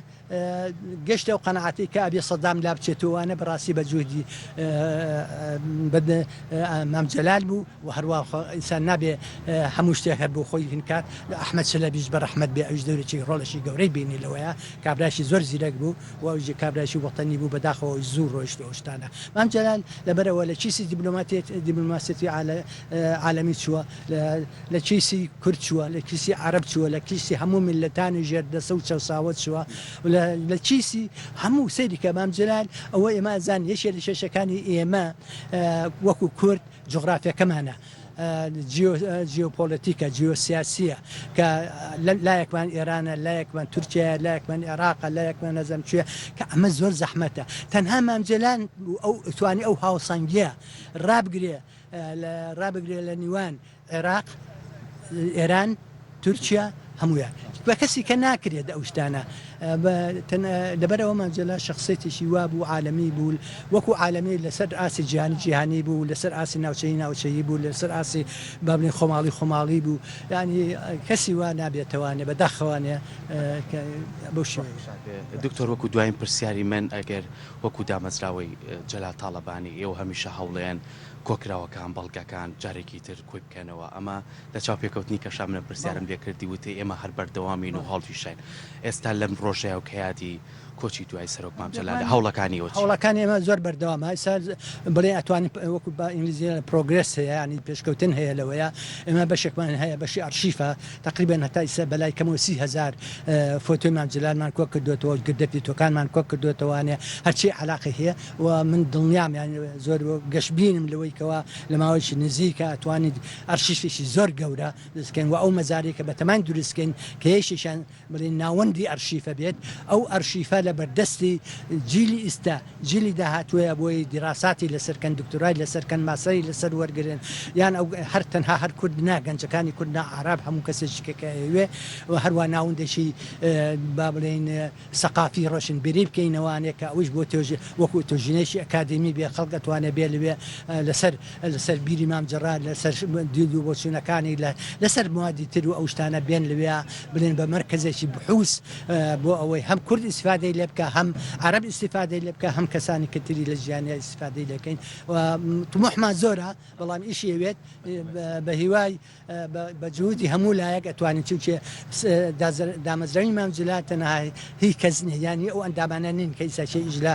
گەشتە ئەو قەناعەتەی کە ئەبێ سەدام لابچێتەوە وانە بەڕاستی بە جوهدی مام جەلال بوو و هەروا ئینسان نابێ هەموو شتێک هەر بۆ خۆی هین کات ئەحمەد چەلەبیش بە ڕەحمەت بێ ئەویش دەورێکی ڕۆڵێکی گەورەی بینی لەوەیە کابرایکی زۆر زیرەک بوو و ئەویش کابرایکی وەتەنی بوو بەداخەوە ئەویش زوو ڕۆیشت و ئەو شتانە مام جەلال لەبەرئەوە لە کیسی دیبلۆماتیەت دیبلۆماسیەتی عالەمی چووە لە کیسی کورد چووە لە کیسی عەرەب چووە لە کیسی هەموو میللەتانی ژێر دەسە و چەوساوە چووە لە کیسی هەموو سەیری کە مام جەلال ئەوە ئێمە ئەزانین یەکێ لە کێشەکانی ئێمە وەکو کورد جوغرافیەکەمانە جیۆپۆلەتیکە، جیۆسیاسییە کە لایەکمان ئێرانە، لایەکمان تورکیایە، لایەکمان عێراقە، لایەکمان نازانم کوێیە، کە ئەمە زۆر زەحمەتە. تەنها مام جەلال ئەو توانی ئەو هاوسەنگییە ڕابگرێ ڕابگرێ لە نیوان عێراق، ئێران، تورکیا هەموویان بە کەسی کە ناکرێت ئەو شتانە لەبەرئەوە مام جەلال شەخسێتێکی وا بوو عالەمی بوو وەکو عالەمی لەسەر ئاستی جیهانی جیهانی بوو لەسەر ئاستی ناوچەیی ناوچەیی بوو لەسەر ئاستی با بڵێین خۆماڵی خۆماڵی بوو یانی کەسی وا نابێتەوانێ بەداخەوانێ بەو شێوەیە. دکتۆر وەکو دواین پرسیاری من ئەگەر وەکو دامەزراوەی جەلال تاڵەبانی ئێوە هەمیشە هەوڵێن کۆکراوەکان بەڵگەکان جارێکی تر کۆی بکەنەوە ئەمە لە چاوپێکەوتنی کەشا منە پرسیارم لێ کردی وتی ئێمە هەر بەردەوامین و هەڵیشاین ئێستا لەم ڕۆژەیا و کە یادی کۆچی دوای سەرۆک مام جەلالە هەوڵەکانی ئێوە چییە؟ هەوڵەکانی ئێمە زۆر بەردەوامە ئێستا بڵێ ئەتوانین وەکو بە ئینگلیزی دەڵێن progress هەیە یانی پێشکەوتن هەیە لەوەیە ئێمە بەشێکمان هەیە بەشی ئەرشیفە تەقریبەن هەتا ئیستا بەلای کەمەوە 30 هەزار فۆتۆی مام جەلالمان کۆ کردۆتەوە گردە فیتۆکانمان کۆ کردۆتەوانێ هەرچی عەلاقەی هەیە و من دڵنیام یانی زۆر گەشبینم لەوەی کەوا لە ماوەیەکی نزیکە ئەتوانین ئەرشیفێکی زۆر گەورە دروست کەین و ئەو مەزارەی کە بەتەماین دروست کەین کە یەکێکیان بڵێین ناوەندی ئەرشیفە بێت ئەو ئەرشیفە لە بەردەستی جیلی ئیستا جیلی داهاتوویە بۆی دیراساتی لەسەر کەن دکتۆرای لەسەر کەن ماستەری لەسەر وەرگرن یان ئەو هەر تەنها هەر کورد نا گەنجەکانی کورد نا عەرەب هەموو کەسێکی کە کە ئەیەوێ و هەروا ناوەندێکی با بڵێین سەقافی ڕۆشنبیری بکەینەوانێ کە ئەویش بۆ تۆژ وەکو تۆژینەیەکی ئەکادیمی بێ خەڵک ئەتوانێ بێ لەوێ لەسەر لەسەر بیری مام جەلال لەسەر دید و بۆچوونەکانی لە لەسەر موادی تر و ئەو شتانە بێن لەوێ بلێن بە مەرکەزێکی بحوس بۆ ئەوەی هەم کورد ئیستفادەی لێ بکا هەم عەرەب ئیستفادەی لێ بکا هەم کەسانی کە تری لە جیهانیا ئیستفادەی لێ کەین و تموحمان زۆرە بەڵام ئیشی ئەوێت بە هیوای بە جهودی هەموو لایەک ئەتوانین چونکێ دامەزراوی مام جلال تەنها هی کەس نیە یان هی ئەو ئەندامانە نین کە ئیستا چێ ئیش لە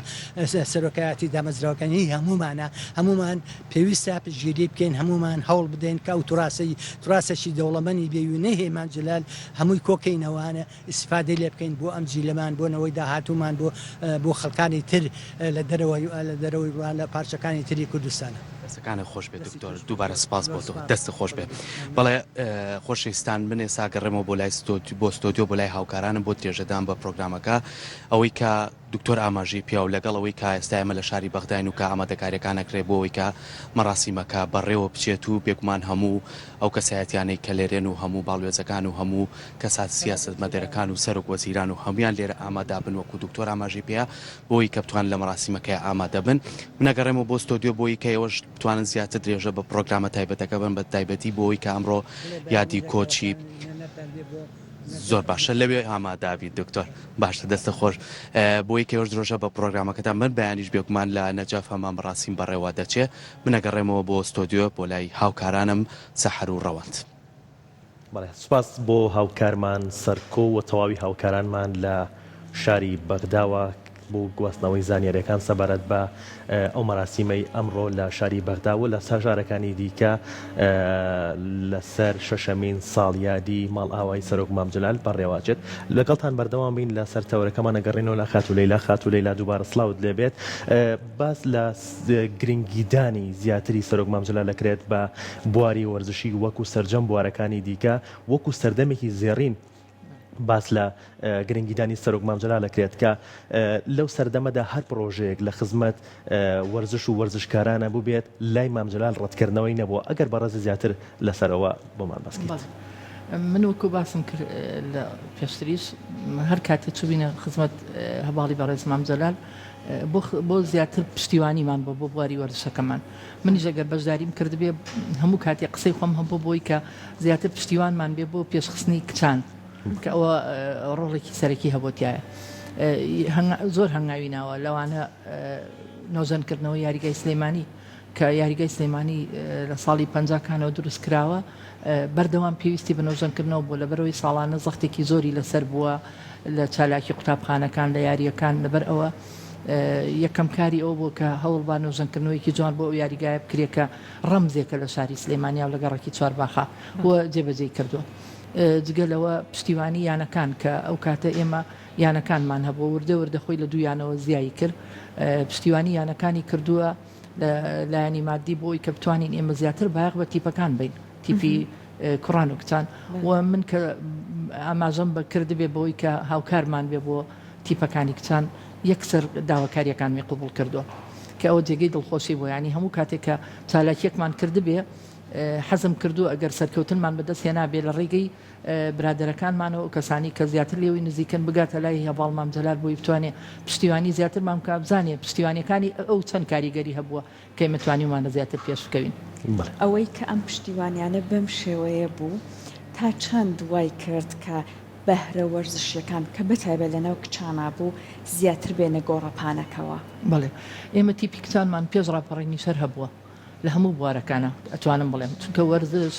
سەرۆکایەتی دامەزراوەکان هی هەموومانە هەموومان پێویستە پشتگیری بکەین هەموومان هەوڵ بدەین کە ئەو توراسەی توراسێکی دەوڵەمەنی بێ وینەی هەیە مام جلال هەمووی کۆکەینەوانە ئیستیفادەی لێ بکەین بۆ ئەم جیلەمان بۆ نەوەی داهاتوومان بۆ بۆ خەڵکانی تر لە دەرەوەی لە دەرەوەی وڵات لە پارچەکانی تری کوردستانە. دەستەکانت خۆش بێت دکتۆر دووبارە سپاس بۆ تۆ دەستت خۆش بێت بەڵێ خۆشەویستان من ئێستا گەڕێمەوە بۆ لای بۆ ستۆدیۆ بۆ لای هاوکارانم بۆ درێژەدان بە پرۆگرامەکە ئەوەی کە دکتۆر ئاماژەی پیا و لەگەڵ ئەوەی کە ئێستا ئێمە لە شاری بەغداین و کە ئامادەکاریەکان ئەکرێ بۆ ئەوەی کە مەراسیمەکە بەڕێوە بچێت و بێگومان هەموو ئەو کەسایەتیانەی کە لێرێن و هەموو باڵوێزەکان و هەموو کەسات سیاسەتمەدەرەکان و سەرۆک وەزیران و هەموویان لێرە ئامادابن وەکو دکتۆر ئاماژەی پێیا بۆی کە بتوان لە مەراسیمەکەیا ئامادەبن من ئەگەڕێمەوە بۆ ستۆدیۆ بۆی کە ئێوەش بتوانن زیاتر درێژە بە پڕۆگرامە تایبەتەکە بن بە تایبەتی بۆی کە ئەمڕۆ یادی کۆچی زۆر باشە لەوێ ئامادابی دکتۆر باشە دەستە خۆش بۆی کە ئێوەش درۆژە بە پڕۆگرامەکەتان بن بەیانیش بێگومان لە نەجەف هەمان مەراسیم بەڕێوە دەچێ من ئەگەڕێمەوە بۆ ستۆدیۆ بۆ لای هاوکارانم سەحەر و ڕەوەند. بەڵێ سوپاس بۆ هاوکارمان سەرکۆ و تەواوی هاوکارانمان لە شاری بەغداوە. بۆ گواستنەوەی زانیاریەکان سەبارەت بە ئەو مەراسیمەی ئەمڕۆ لە شاری بەغدا و لە شارەکانی دیکە لەسەر شەشەمین ساڵیادی ماڵئاوایی سەرۆک مام جەلال بەڕێوەچێت. لەگەڵتان بەردەوام بین لەسەر تەوەرەکەمان ئەگەڕێینەوە لە خاتوو لەیلا. خاتوو لەیلا دووبارە سڵاوت لێبێت. باس لە گرنگیدانی زیاتری سەرۆک مام جەلال دەکرێت بە بواری وەرزشی وەکو سەرجەم بوارەکانی دیکە وەکو سەردەمێکی زێڕین باس لە گرنگیدانی سەرۆک مام جەلال ئەکرێت کە لەو سەردەمەدا هەر پڕۆژەیەک لە خزمەت وەرزش و وەرزشکارانە بووبێت لای مام جەلال ڕەتکردنەوەی نەبووە ئەگەر بەڕێز زیاتر لەسەرەوە بۆمان باس بکەیت. من وەکو باسم کرد لە پێشتریش هەر کاتێ چووبینە خزمەت هەڤاڵی بەڕێز مام جەلال بۆ بۆ زیاتر پشتیوانیمان بۆ بۆ بواری وەرزشەکەمان منیش ئەگەر بەشداریم کردبێ هەموو کاتێ قسەی خۆم هەبوو بۆی کە زیاتر پشتیوانمان بێ بۆ پێشخستنی کچان کە ئەوە ڕۆڵێکی سەرەکی هەبوو تایە زۆر هەنگاوی ناوە لەوانە نۆژەنکردنەوە یاریگای سلەیمانی کە یاریگای سلەیمانی لە ساڵی پەنجاکانەوە دروست کراوە بەردەوام پێویستی بە نۆژەنکردنەوە بووە لەبەرئەوەی ساڵانە زەختێکی زۆری لەسەر بووە لە چالاکی قوتابخانەکان لە یارییەکان لەبەر ئەوە یەکەم کاری ئەوە بووە کە هەوڵ با نۆژەنکردنەوەیەکی جوان بۆ ئەو یاریگایە بکرێت کە ڕەمزێکە لە شاری سلێمانیا و لە گەڕەکی چوارباخە و جێبەجێی کردووە. جگە لەوە پشتیوانی یانەکان کە ئەو کاتە ئێمە یانەکانمان هەبوو وردە وردە خۆی لە دوو یانەوە زیایی کرد پشتیوانی یانەکانی کردووە لە لایەنی مادی بۆ ئەوی کە بتوانین ئێمە زیاتر بایەخ بە تیپەکان بین تیپی کوڕان و کچان و من کە ئاماژەم بە کردبێ بەوەی کە هاوکارمان بێ بۆ تیپەکانی کچان یەکسەر داواکاریەکانمی قبوڵ کردووە کە ئەوە جێگەی دڵخۆشی بوو یانی هەموو کاتێک کە چالاکیەکمان کردبێ حەزم کردووە ئەگەر سەرکەوتنمان بەدەست هێنابێ لە ڕێگەی برادەرەکانمانەوە ئەو کەسانی کە زیاتر لێوەی نزیکن بگاتە لای هەڤاڵ مام جەلال بۆی بتوانێ پشتیوانی زیاترمان بکا بزانێ پشتیوانیەکانی ئەو چەند کاریگەری هەبووە کە ئێمە توانیومانە زیاتر پێش بکەوین. ئەوەی کە ئەم پشتیوانیانە بەم شێوەیە بوو تا چەند وای کرد کە بەهرە وەرزشیەکان کە بەتایبەت لەناو کچانا بوو زیاتر بێنە گۆڕەپانەکەوە؟ بەڵێ ئێمە تیپی کچانمان پێش ڕاپەڕینیش هەر هەبووە لە هەموو بوارەکانا ئەتوانم بڵێم چونکە وەرزش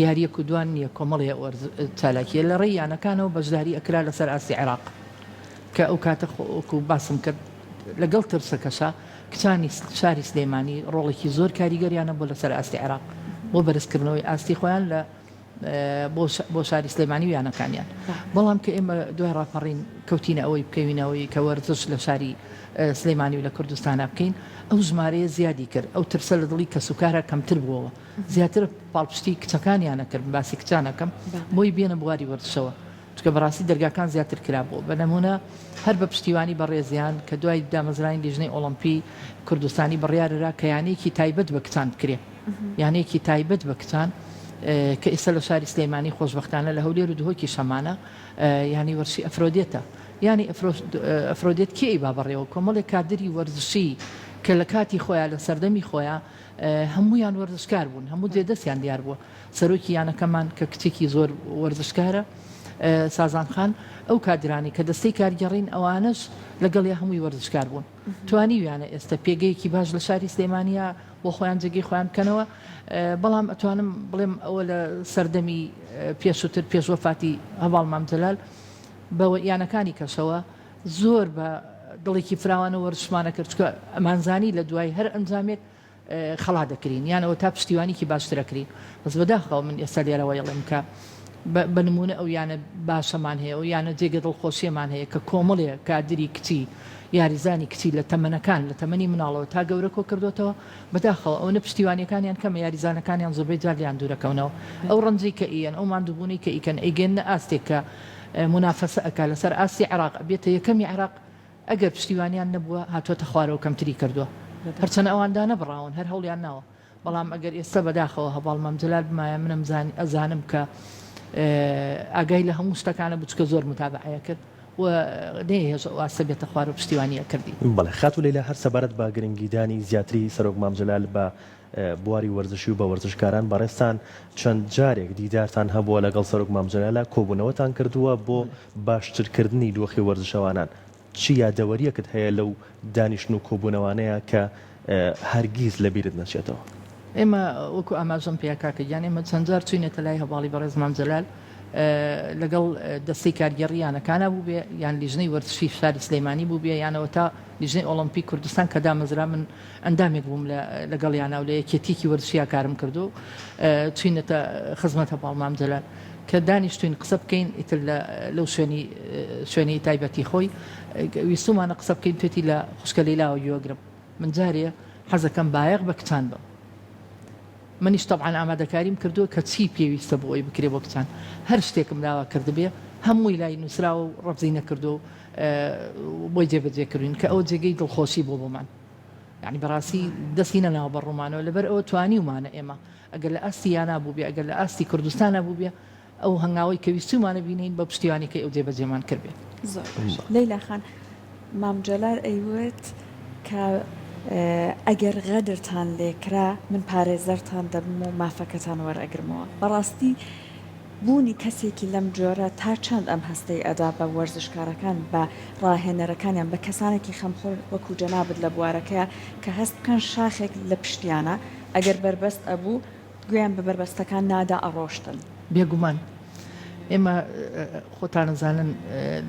یاریەک و دوان نییە کۆمەڵێ وەرز چالاکیە لە ڕێی یانەکانەوە بەشداری ئەکرا لەسەر ئاستی عێراق کە ئەو کاتە وەکو باسم کرد لەگەڵ ترسەکەشا کچانی شاری سلێمانی ڕۆڵێکی زۆر کاریگەریانە بۆ لەسەر ئاستی عێراق بۆ بەرزکردنەوەی ئاستی خۆیان لە بۆ شاری سلێمانی و یانەکانیان بەڵام کە ئێمە دوای ڕاپەڕین کەوتینە ئەوەی بکەوینەوەی کە وەرزش لە شاری سلێمانی و لە کوردستانە بکەین ئەو ژمارەیە زیادی کرد ئەو ترسە لە دڵی کەسوکارە کەمتر بووەوە زیاتر پاڵپشتی کچەکانیانە کرد باسی کچانەکەم بۆی بێنە بواری وەرزشەوە چونکە بەڕاستی دەرگاکان زیاتر کرابووە بە نمونە هەر بە پشتیوانی بەڕێزیان کە دوای دامەزرانی لیژنەی ئۆڵۆمپی کوردستانی بڕیاررا کە یانەیەکی تایبەت بە کچان بکرێ یانەیەکی تایبەت بە کچان کە ئێستا لە شاری سلێمانی خۆشبەختانە لە هەولێر و دهۆکیش هەمانە یانەی وەرزشی ئەفرۆدێتە یانەی ئەفرۆدێت کێ ئەیبا بەڕێوە کۆمەڵێک کادری وەرزشی کە لە کاتی خۆیان لە سەردەمی خۆیان هەمویان وەرزشکار بوون هەموو جێ دەستیان دیار بووە سەرۆکی یانەکەمان کە کچێکی زۆر وەرزشکارە سازان خان ئەو کادرانی کە دەستەی کارگێڕین ئەوانەش لەگەڵیا هەمووی وەرزشکار بوون توانیویانە ئێستا پێگەیەکی باش لە شاری سلێمانیا بۆ خۆیان جێگەی خۆیان بکەنەوە، بەڵام ئەتوانم بڵێم ئەوە لە سەردەمی پێشووتر پێش وەفاتی هەڤاڵ مام جەلال بە یانەکانی کەشەوە زۆر بە دڵێکی فراوانە وەرزشمانە کرد چونکە ئەمانزانی لە دوای هەر ئەنجامێک خەڵا دەکرین یان ئەوە تا پشتیوانیکی باشتر ئەکرین بەس بەداخەوە من ئێستا لێرەوە ئەڵێم کە بە نموونە ئەو یانە باشەمان هەیە ئەو یانە جێگە دڵخۆشیەمان هەیە کە کۆمەڵێ کادری کچی یاریزانی کچی لە تەمەنەکان لە تەمەنی مناڵەوە تا گەورە کۆکردۆتەوە بەداخەوە ئەونە پشتیوانیەکانیان کەمە یاریزانەکانیان زۆربەی جار لێیان دوورەکەونەوە ئەو ڕەنجەی کە ئیەن ئەو ماندووبوونەی کە ئیکەن ئەیگەیەننە ئاستێک کە مونافەسە ئەکا لەسەر ئاستی عێراق ئەبێتە یەکەمی عێراق ئەگەر پشتیوانیان نەبووە هاتووەتە خوارەوە کەمتری کردووە هەرچەنە ئەوان دانەبڕاون هەر هەوڵیان ناوە بەڵام ئەگەر ئێستا بەداخەوە هەڤاڵ مام جەلال بمایە منم زانی ئەزانم کە ئاگای لە هەموو شتەکانە بوو چونکە زۆر متابەعەیە کرد و نەیهێشت ئەو ئاستە بێتە خوار و پشتیوانی ئەکردین. بەڵێ خاتوو لەیلا هەر سەبارەت بە گرنگیدانی زیاتری سەرۆک مام جەلال بە بواری وەرزشی و بە وەرزشکاران بەڕێزتان چەند جارێک دیدارتان هەبووە لەگەڵ سەرۆک مام جەلالە کۆبوونەوەتان کردووە بۆ باشترکردنی دۆخی وەرزشەوانان چ یادەوەرییەکت هەیە لەو دانیشتن و کۆبوونەوانەیە کە هەرگیز لە بیرت نەچێتەوە؟ ئێمە وەکو ئاماژەم پێیا کاکە گیان ئێمە چەند جار چووینەتە لای هەڤاڵی بەڕێز مام جەلال. لەگەڵ دەستەی کارگێڕی یانەکانا بووبێ یان لیژنەی وەرزشی شاری سلێمانی بووبێ یان ئەوەتا لیژنەی ئۆڵۆمپی کوردستان کە دامەزرا من ئەندامێک بووم لەگەڵیانا و لە یەکێتیەکی وەرزشیا کارم کرد و چوینەتە خزمەت هەڤاڵ مام جەلال کە دانیشتوین قسە بکەین ئیتر لە لەو شوێنی شوێنی تایبەتی خۆی ویستومانە قسە بکەین توێتی لە خوشکە لەیلاوە گوێگرم من جارێ حەزەکەم بایەخ بە کچان بم منیش تەبعەن ئامادەکاریم کردووە کە چی پێویستە بۆ ئەوەی بکرێ بۆ کچان، هەر شتێکم داوا کردبێ هەمووی لای نووسراوە و ڕەفزی نەکردووە و بۆی جێبەجێ کردووین کە ئەوە جێگەی دڵخۆشی بووە بۆمان. یانی بەڕاستی دەستی نەناوە بە ڕوومانەوە، لەبەر ئەوە توانیومانە ئێمە ئەگەر لە ئاستی یانا بووبێ، ئەگەر لە ئاستی کوردستانا بووبێ ئەو هەنگاوەی کە ویستوومانە بینێین بە پشتیوانیەکەی ئەو جێبەجێمان کردبێ. زۆر باشە لەیلا خان، مام جەلال ئەیوت کە ئەگەر غەدرتان لێکرا من پارێزەرتان دەبم و مافەکەتان وەرئەگرمەوە. بەڕاستی بوونی کەسێکی لەم جۆرە تا چەند ئەم هەستەی ئەدا بە وەرزشکارەکان، بە ڕاهێنەرەکانیان، بە کەسانێکی خەمخۆر وەکو جەنابت لە بوارەکەیا کە هەست بکەن شاخێک لە پشتیانە ئەگەر بەربەست ئەبوو گوێیان بە بەربەستەکان نادا ئەڕۆشتن. بێگومان ئێمە خۆتان ئەزانن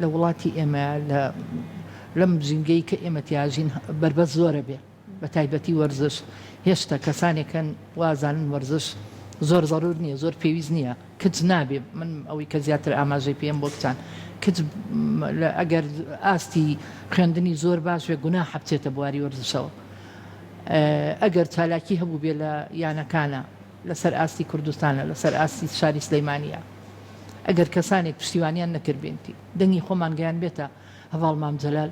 لە وڵاتی ئێمە لە لەم ژینگەی کە ئێمە تیاژین بەربەست زۆرە بێ بە تایبەتی وەرزش هێشتا کەسانێکن وازانن وەرزش زۆر زەرور نییە زۆر پێویست نییە کچ نابێ من ئەوەی کە زیاتر ئاماژەی پێم بۆ کچان کچ ئەگەر ئاستی خوێندنی زۆر باش بێ گوناحە بچێتە بواری وەرزشەوە ئەگەر چالاکی هەبووبێ لە یانەکانە لەسەر ئاستی کوردستانە لەسەر ئاستی شاری سلەیمانیە ئەگەر کەسانێک پشتیوانیان نەکردبێنتی دەنگی خۆمان گەیانبێتە هەڤاڵ مام جەلال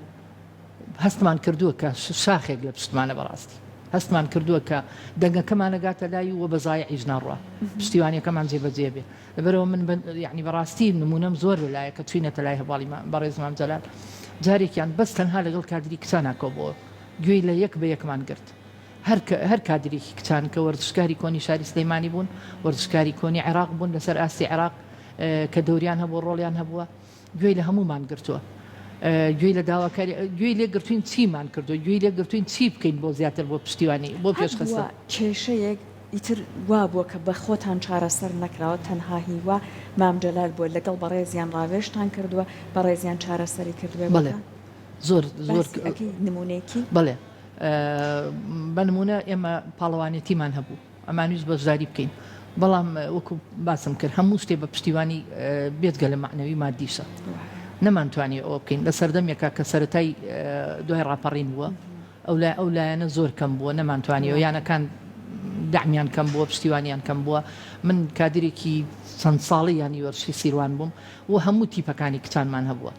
هەستمان کردووە کە شاخێک لە پشتمانە بەڕاستی هەستمان کردووە کە دەنگەکەمان ئەگاتە لای و بە زایعیش ناڕوا پشتیوانیەکەمان جێبەجێ بێ لەبەرئەوە من یەعنی بەڕاستی نمونەم زۆر لەلایە کە چوینەتە لای هەڤاڵی بەڕێز مام جەلال جارێکیان بەس تەنها لەگەڵ کادری کچانا کۆبۆوە گوێی لە یەک بە یەکمان گرت. هەر هەر کادرێکی کچان کە وەرزشکاری کۆنی شاری سلێمانی بوون، وەرزشکاری کۆنی عێراق بوون لەسەر ئاستی عێراق کە دەوریان هەبووە، ڕۆڵیان هەبووە، گوێی لە هەموومان گرتووە. گوێی لە داواکاری گوێی لێ گرتووین چیمان کردووە، گوێی لێ گرتووین چی بکەین بۆ زیاتر بۆ پشتیوانی بۆ پێشخستن. هەبووە کێشەیەک ئیتر وابووە کە بە خۆتان چارەسەر نەکراوە، تەنها هیوا مام جەلال بووە لەگەڵ بەڕێزیان ڕاوێژتان کردووە، بەڕێزیان چارەسەری کردبێ بەڵێ. بۆتان؟ زۆر زۆر باسی ئەکەی نمونەیەکی؟ بەڵێ بە نمونە ئێمە پاڵەوانێتیمان هەبوو ئەمانویست بەشداری بکەین بەڵام وەکو باسم کرد هەموو شتێ بە پشتیوانی بێجگە لە مەعنەوی مادیشە نەمانتوانی ئەوە بکەین لە سەردەمێکا کە سەرەتای دوای ڕاپەڕین بووە ئەو لای ئەو لایەنە زۆر کەم بووە نەمانتوانیەوە یانەکان دەعمیان کەم بووە پشتیوانیان کەم بووە من کادرێکی چەند ساڵی یانی وەرزشی سیروان بووم و هەموو تیپەکانی کچانمان هەبووە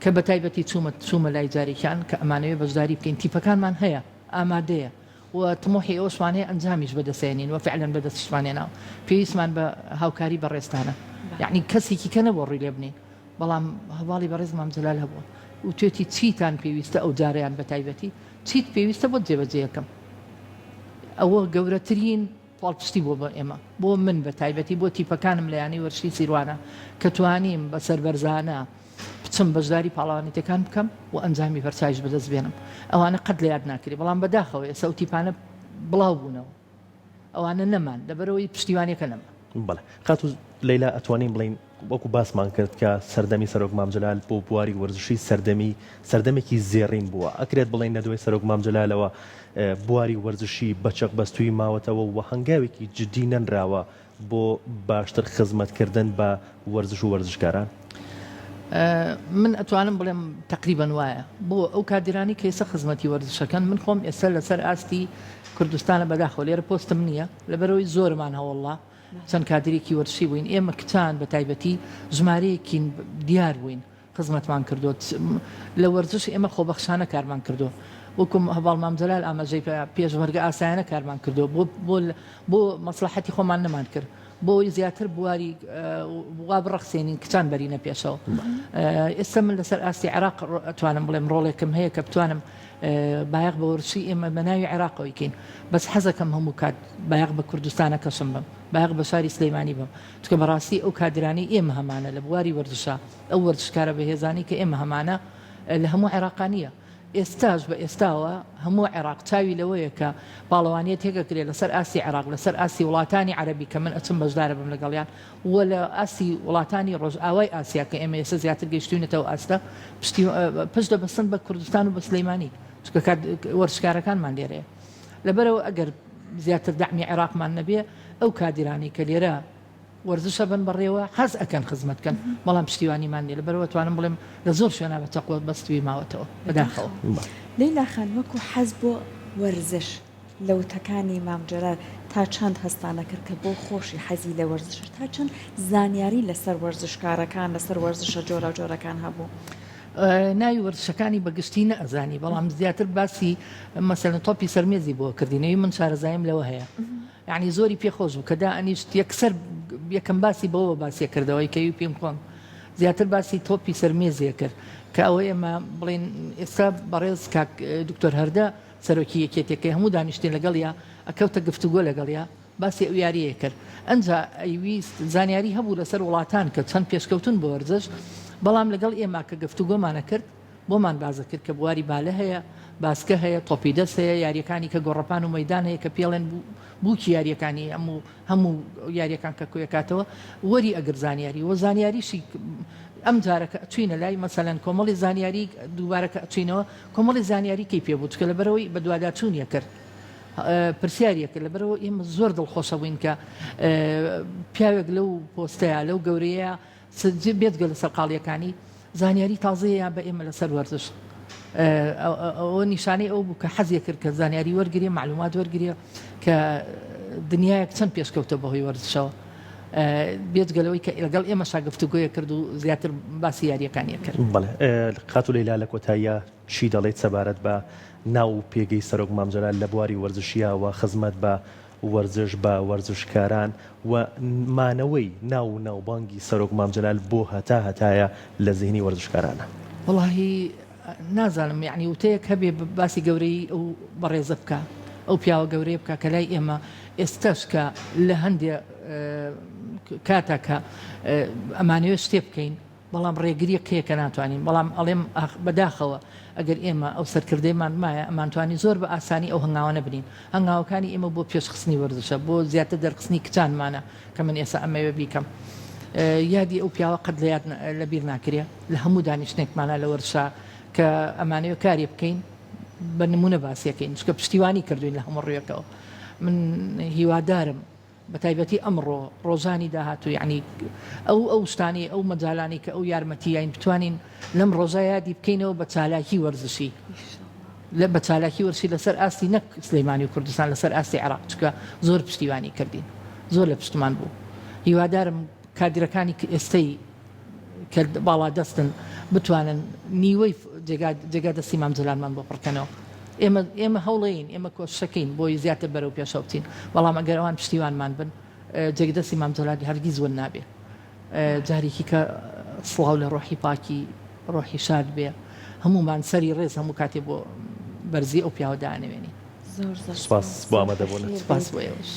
کە بە تایبەتی چوومە چوومە لای جارێکیان کە ئەمانەوێ بەشداری بکەین تیپەکانمان هەیە ئامادەیە و تموحی ئەوەشمان هەیە ئەنجامیش بەدەستێنین و فعلەن بەدەستیشمان هێناوە پێویستمان بە هاوکاری بەڕێزتانە یەعنی کەسێکی کە نەبووە ڕووی لێ بنێین بەڵام هەڤاڵی بەڕێز مام جەلال هەبووە وتوێتی چیتان پێویستە ئەو جارەیان بە تایبەتی چیت پێویستە بۆت جێبەجێ ئەکەم ئەوە گەورەترین پاڵپشتی بووە بۆ ئێمە، بۆ من بە تایبەتی، بۆ تیپەکانم لە یانەی وەرزشی سیروانە کە توانیم بە سەربەرزانە بچم بەشداری پاڵەوانێتیەکان بکەم و ئەنجامی بەرچاویش بەدەست بێنم. ئەوانە قەت لە یاد ناکرێ، بەڵام بەداخەوە ئێستا ئەو تیپانە بڵاو بوونەوە، ئەوانە نەمان، لەبەرئەوەی پشتیوانیەکە نەما. بەڵێ خاتوو لەیلا ئەتوانین بڵێین وەکو باسمان کرد کە سەردەمی سەرۆک مام جەلال بۆ بواری وەرزشی سەردەمی سەردەمێکی زێڕین بووە، ئەکرێت بڵێین لە دوای سەرۆک مام جەلالەوە بواری وەرزشی بە چەقبەستوویی ماوەتەوە و هەنگاوێکی جدی نەنراوە بۆ باشتر خزمەتکردن بە وەرزش و وەرزشکاران؟ من ئەتوانم بڵێم تەقریبەن وایە بۆ ئەو کادیرانەی کە ئێستا خزمەتی وەرزشەکەن من خۆم ئێستا لەسەر ئاستی کوردستانە بەداخەوە لێرە پۆستم نییە لەبەرئەوەی زۆرمان هەوڵا چەند کادرێکی وەرزشی بووین، ئێمە کچان بە تایبەتی ژمارەیەکین دیار بووین، خزمەتمان کردووە، لە وەرزش ئێمە خۆبەخشانە کارمان کردووە، وەکو هەڤاڵ مام جەلال ئاماژەی پێ پێشمەرگە ئاسایانە کارمان کردووە، بۆ بۆ بۆ مەسڵەحەتی خۆمان نەمان کرد، بۆ ئەوەی زیاتر بواری وا بڕەخسێنین کچان بەرینە پێشەوە. ئێستا من لەسەر ئاستی عێراق ئەتوانم بڵێم ڕۆڵێکم هەیە کە بتوانم بایەخ بە وەرزشی ئێمە بە ناوی عێراقەوەی کەین بەس حەزەکەم هەموو کات بایەخ بە کوردستانەکەشم بەم بایەخ بە شاری سلەیمانی بەم چونکە بەڕاستی ئەو کادرانەی ئێمە هەمانە لە بواری وەرزشا ئەو وەرزشکارە بەهێزانەی کە ئێمە هەمانە لە هەموو عێراقا نییە. ئێستاش بە ئێستاوە هەموو عێراق چاوی لەوەیە کە پاڵەوانیەتێک ئەکرێ لەسەر ئاستی عێراق، لەسەر ئاستی وڵاتانی عەرەبی کە من ئەچم بەشدارە بم لەگەڵیان و لە ئاستی وڵاتانی ڕۆژئاوای ئاسیا کە ئێمە ئێستا زیاتر گەیشتوینەتە ئەو ئاستە پشتی پشت دەبەستن بە کوردستان و بە سلەیمانی چونکە کات وەرزشکارەکانمان لێرەیە. لەبەرئەوە ئەگەر زیاتر دەعمی عێراقمان نەبێ ئەو کادیرانەی کە لێرە وەرزش ئەبەن بەڕێوە حەز ئەکەن خزمەت کەن بەڵام پشتیوانیمان نیە لەبەرئەوە ئەتوانم بڵێم لە زۆر شوێنا بە چەقۆ بەستوی ماوەتەوە بەداخەوە. لەیلا خان وەکو حەز بۆ وەرزش لە وتەکانی مام جەلال تا چەند هەستانە کرد کە بۆ خۆشی حەزی لە وەرزشە تا چەند زانیاری لەسەر وەرزشکارەکان لەسەر وەرزشە جۆراوجۆرەکان هەبوو؟ ناوی وەرزشەکانی بە گشتی نەئەزانی بەڵام زیاتر باسی مەسەلەن تۆپی سەرمێزی بۆ کردین ئەوی من شارەزاییم لەوە هەیە یعنی زۆری پێ خۆش بوو کە دائەنیشت یەکسەر یەکەم باسی بەوە باسی کردەوەی کە ئەوی پینگ پۆنگ زیاتر باسی تۆپی سەرمێزێ کرد کە ئەوە ئێمە بڵێن ئێستا بەڕێز کاک دکتۆر هەردە سەرۆکی یەکێتەکەی هەموو دانیشتین لەگەڵیا ئەکەوتە گفتوگۆ لەگەڵیا باسی ئەو یاریەی کرد ئەنجا ئەیویست زانیاری هەبوو لەسەر وڵاتان کە چەند پێشکەوتون بۆ وەرزش بەڵام لەگەڵ ئێمە کە گفتوگۆمانە کرد بۆمان بازە کرد کە بواری بالە هەیە باسکە هەیە تۆپی دەست هەیە یاریەکانی کە گۆڕەپان و مەدان هەیە کە پێڵێن بووکی یاریەکانی هەموو هەموو یاریەکان کە کۆیەکاتەوە وەری ئەگر زانیاری وە زانیاریشی ئەم جارە کە ئەچوینە لای مەسەلەن کۆمەڵی زانیاری دووبارە کە ئەچوینەوە کۆمەڵی زانیاری کەی پێ بوو چکە لەبەرەوەی بەدواداچوونیە کرد پرسیاریە کرد لەبەرەوە ئێمە زۆر دڵخۆشە بووین کە پیاوێک لەو پۆستەیە لەو گەورەیە بێجگە لە سەرقاڵیەکانی زانیاری تازەیە بە ئێمە لەسەر وەرزش ئەوە نیشانەی ئەو بوو کە حەزیە کرد کە زانیاری وەرگێ معلومات وەرگێ کە دنیایەک چەند پێشکەوتە بەهۆی وەرزشەوە بێجگە لەوەی کە لەگەڵ ئێمە شاگفتوگۆیە کرد و زیاتر باسی یاریەکانی کرد. بەڵێ خاتوو لەیلا لە کۆتاییا چی دەڵێیت سەبارەت بە ناو و پێگەی سەرۆک مام جەلال لە بواری وەرزشییا و خزمەت بە وەرزش بە وەرزشکاران و مانەوەی ناو و ناوبانگی سەرۆک مام جەلال بۆ هەتا هەتایە لە زیهنی وەرزشکارانە؟ وەڵاهی نازانم یەعنی وتەیەک هەبێ باسی گەورەیی ئەو بەڕێزە بکا ئەو پیاوە گەورەیە بکا کە لای ئێمە ئێستاش کە لە هەندێ کاتا کە ئەمانەوێ شتێ بکەین بەڵام ڕێگریەک هەیە کە ناتوانین، بەڵام ئەڵێم ئاخ بەداخەوە ئەگەر ئێمە ئەو سەرکردەیەمان بمایە ئەمانتوانی زۆر بە ئاسانی ئەو هەنگاوانە بنین، هەنگاوەکانی ئێمە بۆ پێشخستنی وەرزشە، بۆ زیاتر دەرخستنی کچانمانە کە من ئێستا ئەمەوێ بیکەم. یادی ئەو پیاوە قەت لە یاد لە بیر ناکرێ، لە هەموو دانیشتنێکمانا لە وەرزشا کە ئەمانەوێ کارێ بکەین بە نموونە باسی ئەکەین، چونکە پشتیوانی کردووین لە هەموو ڕوویەکەوە. من هیوادارم بەتایبەتی ئەمڕۆ ڕۆژانی داهاتوو یەعنی ئەو ئەو شتانەی ئەو مەجالانەی کە ئەو یارمەتی یاین بتوانین لەم ڕۆژە یادی بکەینەوە بە چالاکی وەرزشی لە بە چالاکی وەرزشی لەسەر ئاستی نەک سلەیمانی و کوردستان لەسەر ئاستی عێراق چونکە زۆر پشتیوانی کردین زۆر لە پشتمان بوو هیوادارم کادرەکانی ئێستەی کە باڵادەستن بتوانن نیوەی جێگا جێگا دەستی مام جەلالمان بۆ پڕکەنەوە ئێمە ئێمە هەوڵەین ئێمە کۆششەکەین بۆی زیاتر بەرەو پێشەوە بچین بەڵام ئەگەر ئەوان پشتیوانمان بن جێگە دەستی مام جەلال هەرگیز ون نابێ جارێکی کە سڵاو لە ڕۆحی پاکی ڕۆحی شاد بێ هەمومان سەری ڕێز هەموو کاتێ بۆ بەرزی ئەو پیاوە دانەوێنین زۆر زۆر سپاس بۆ ئامادەبوونت. سپاس بۆ ئێوەش.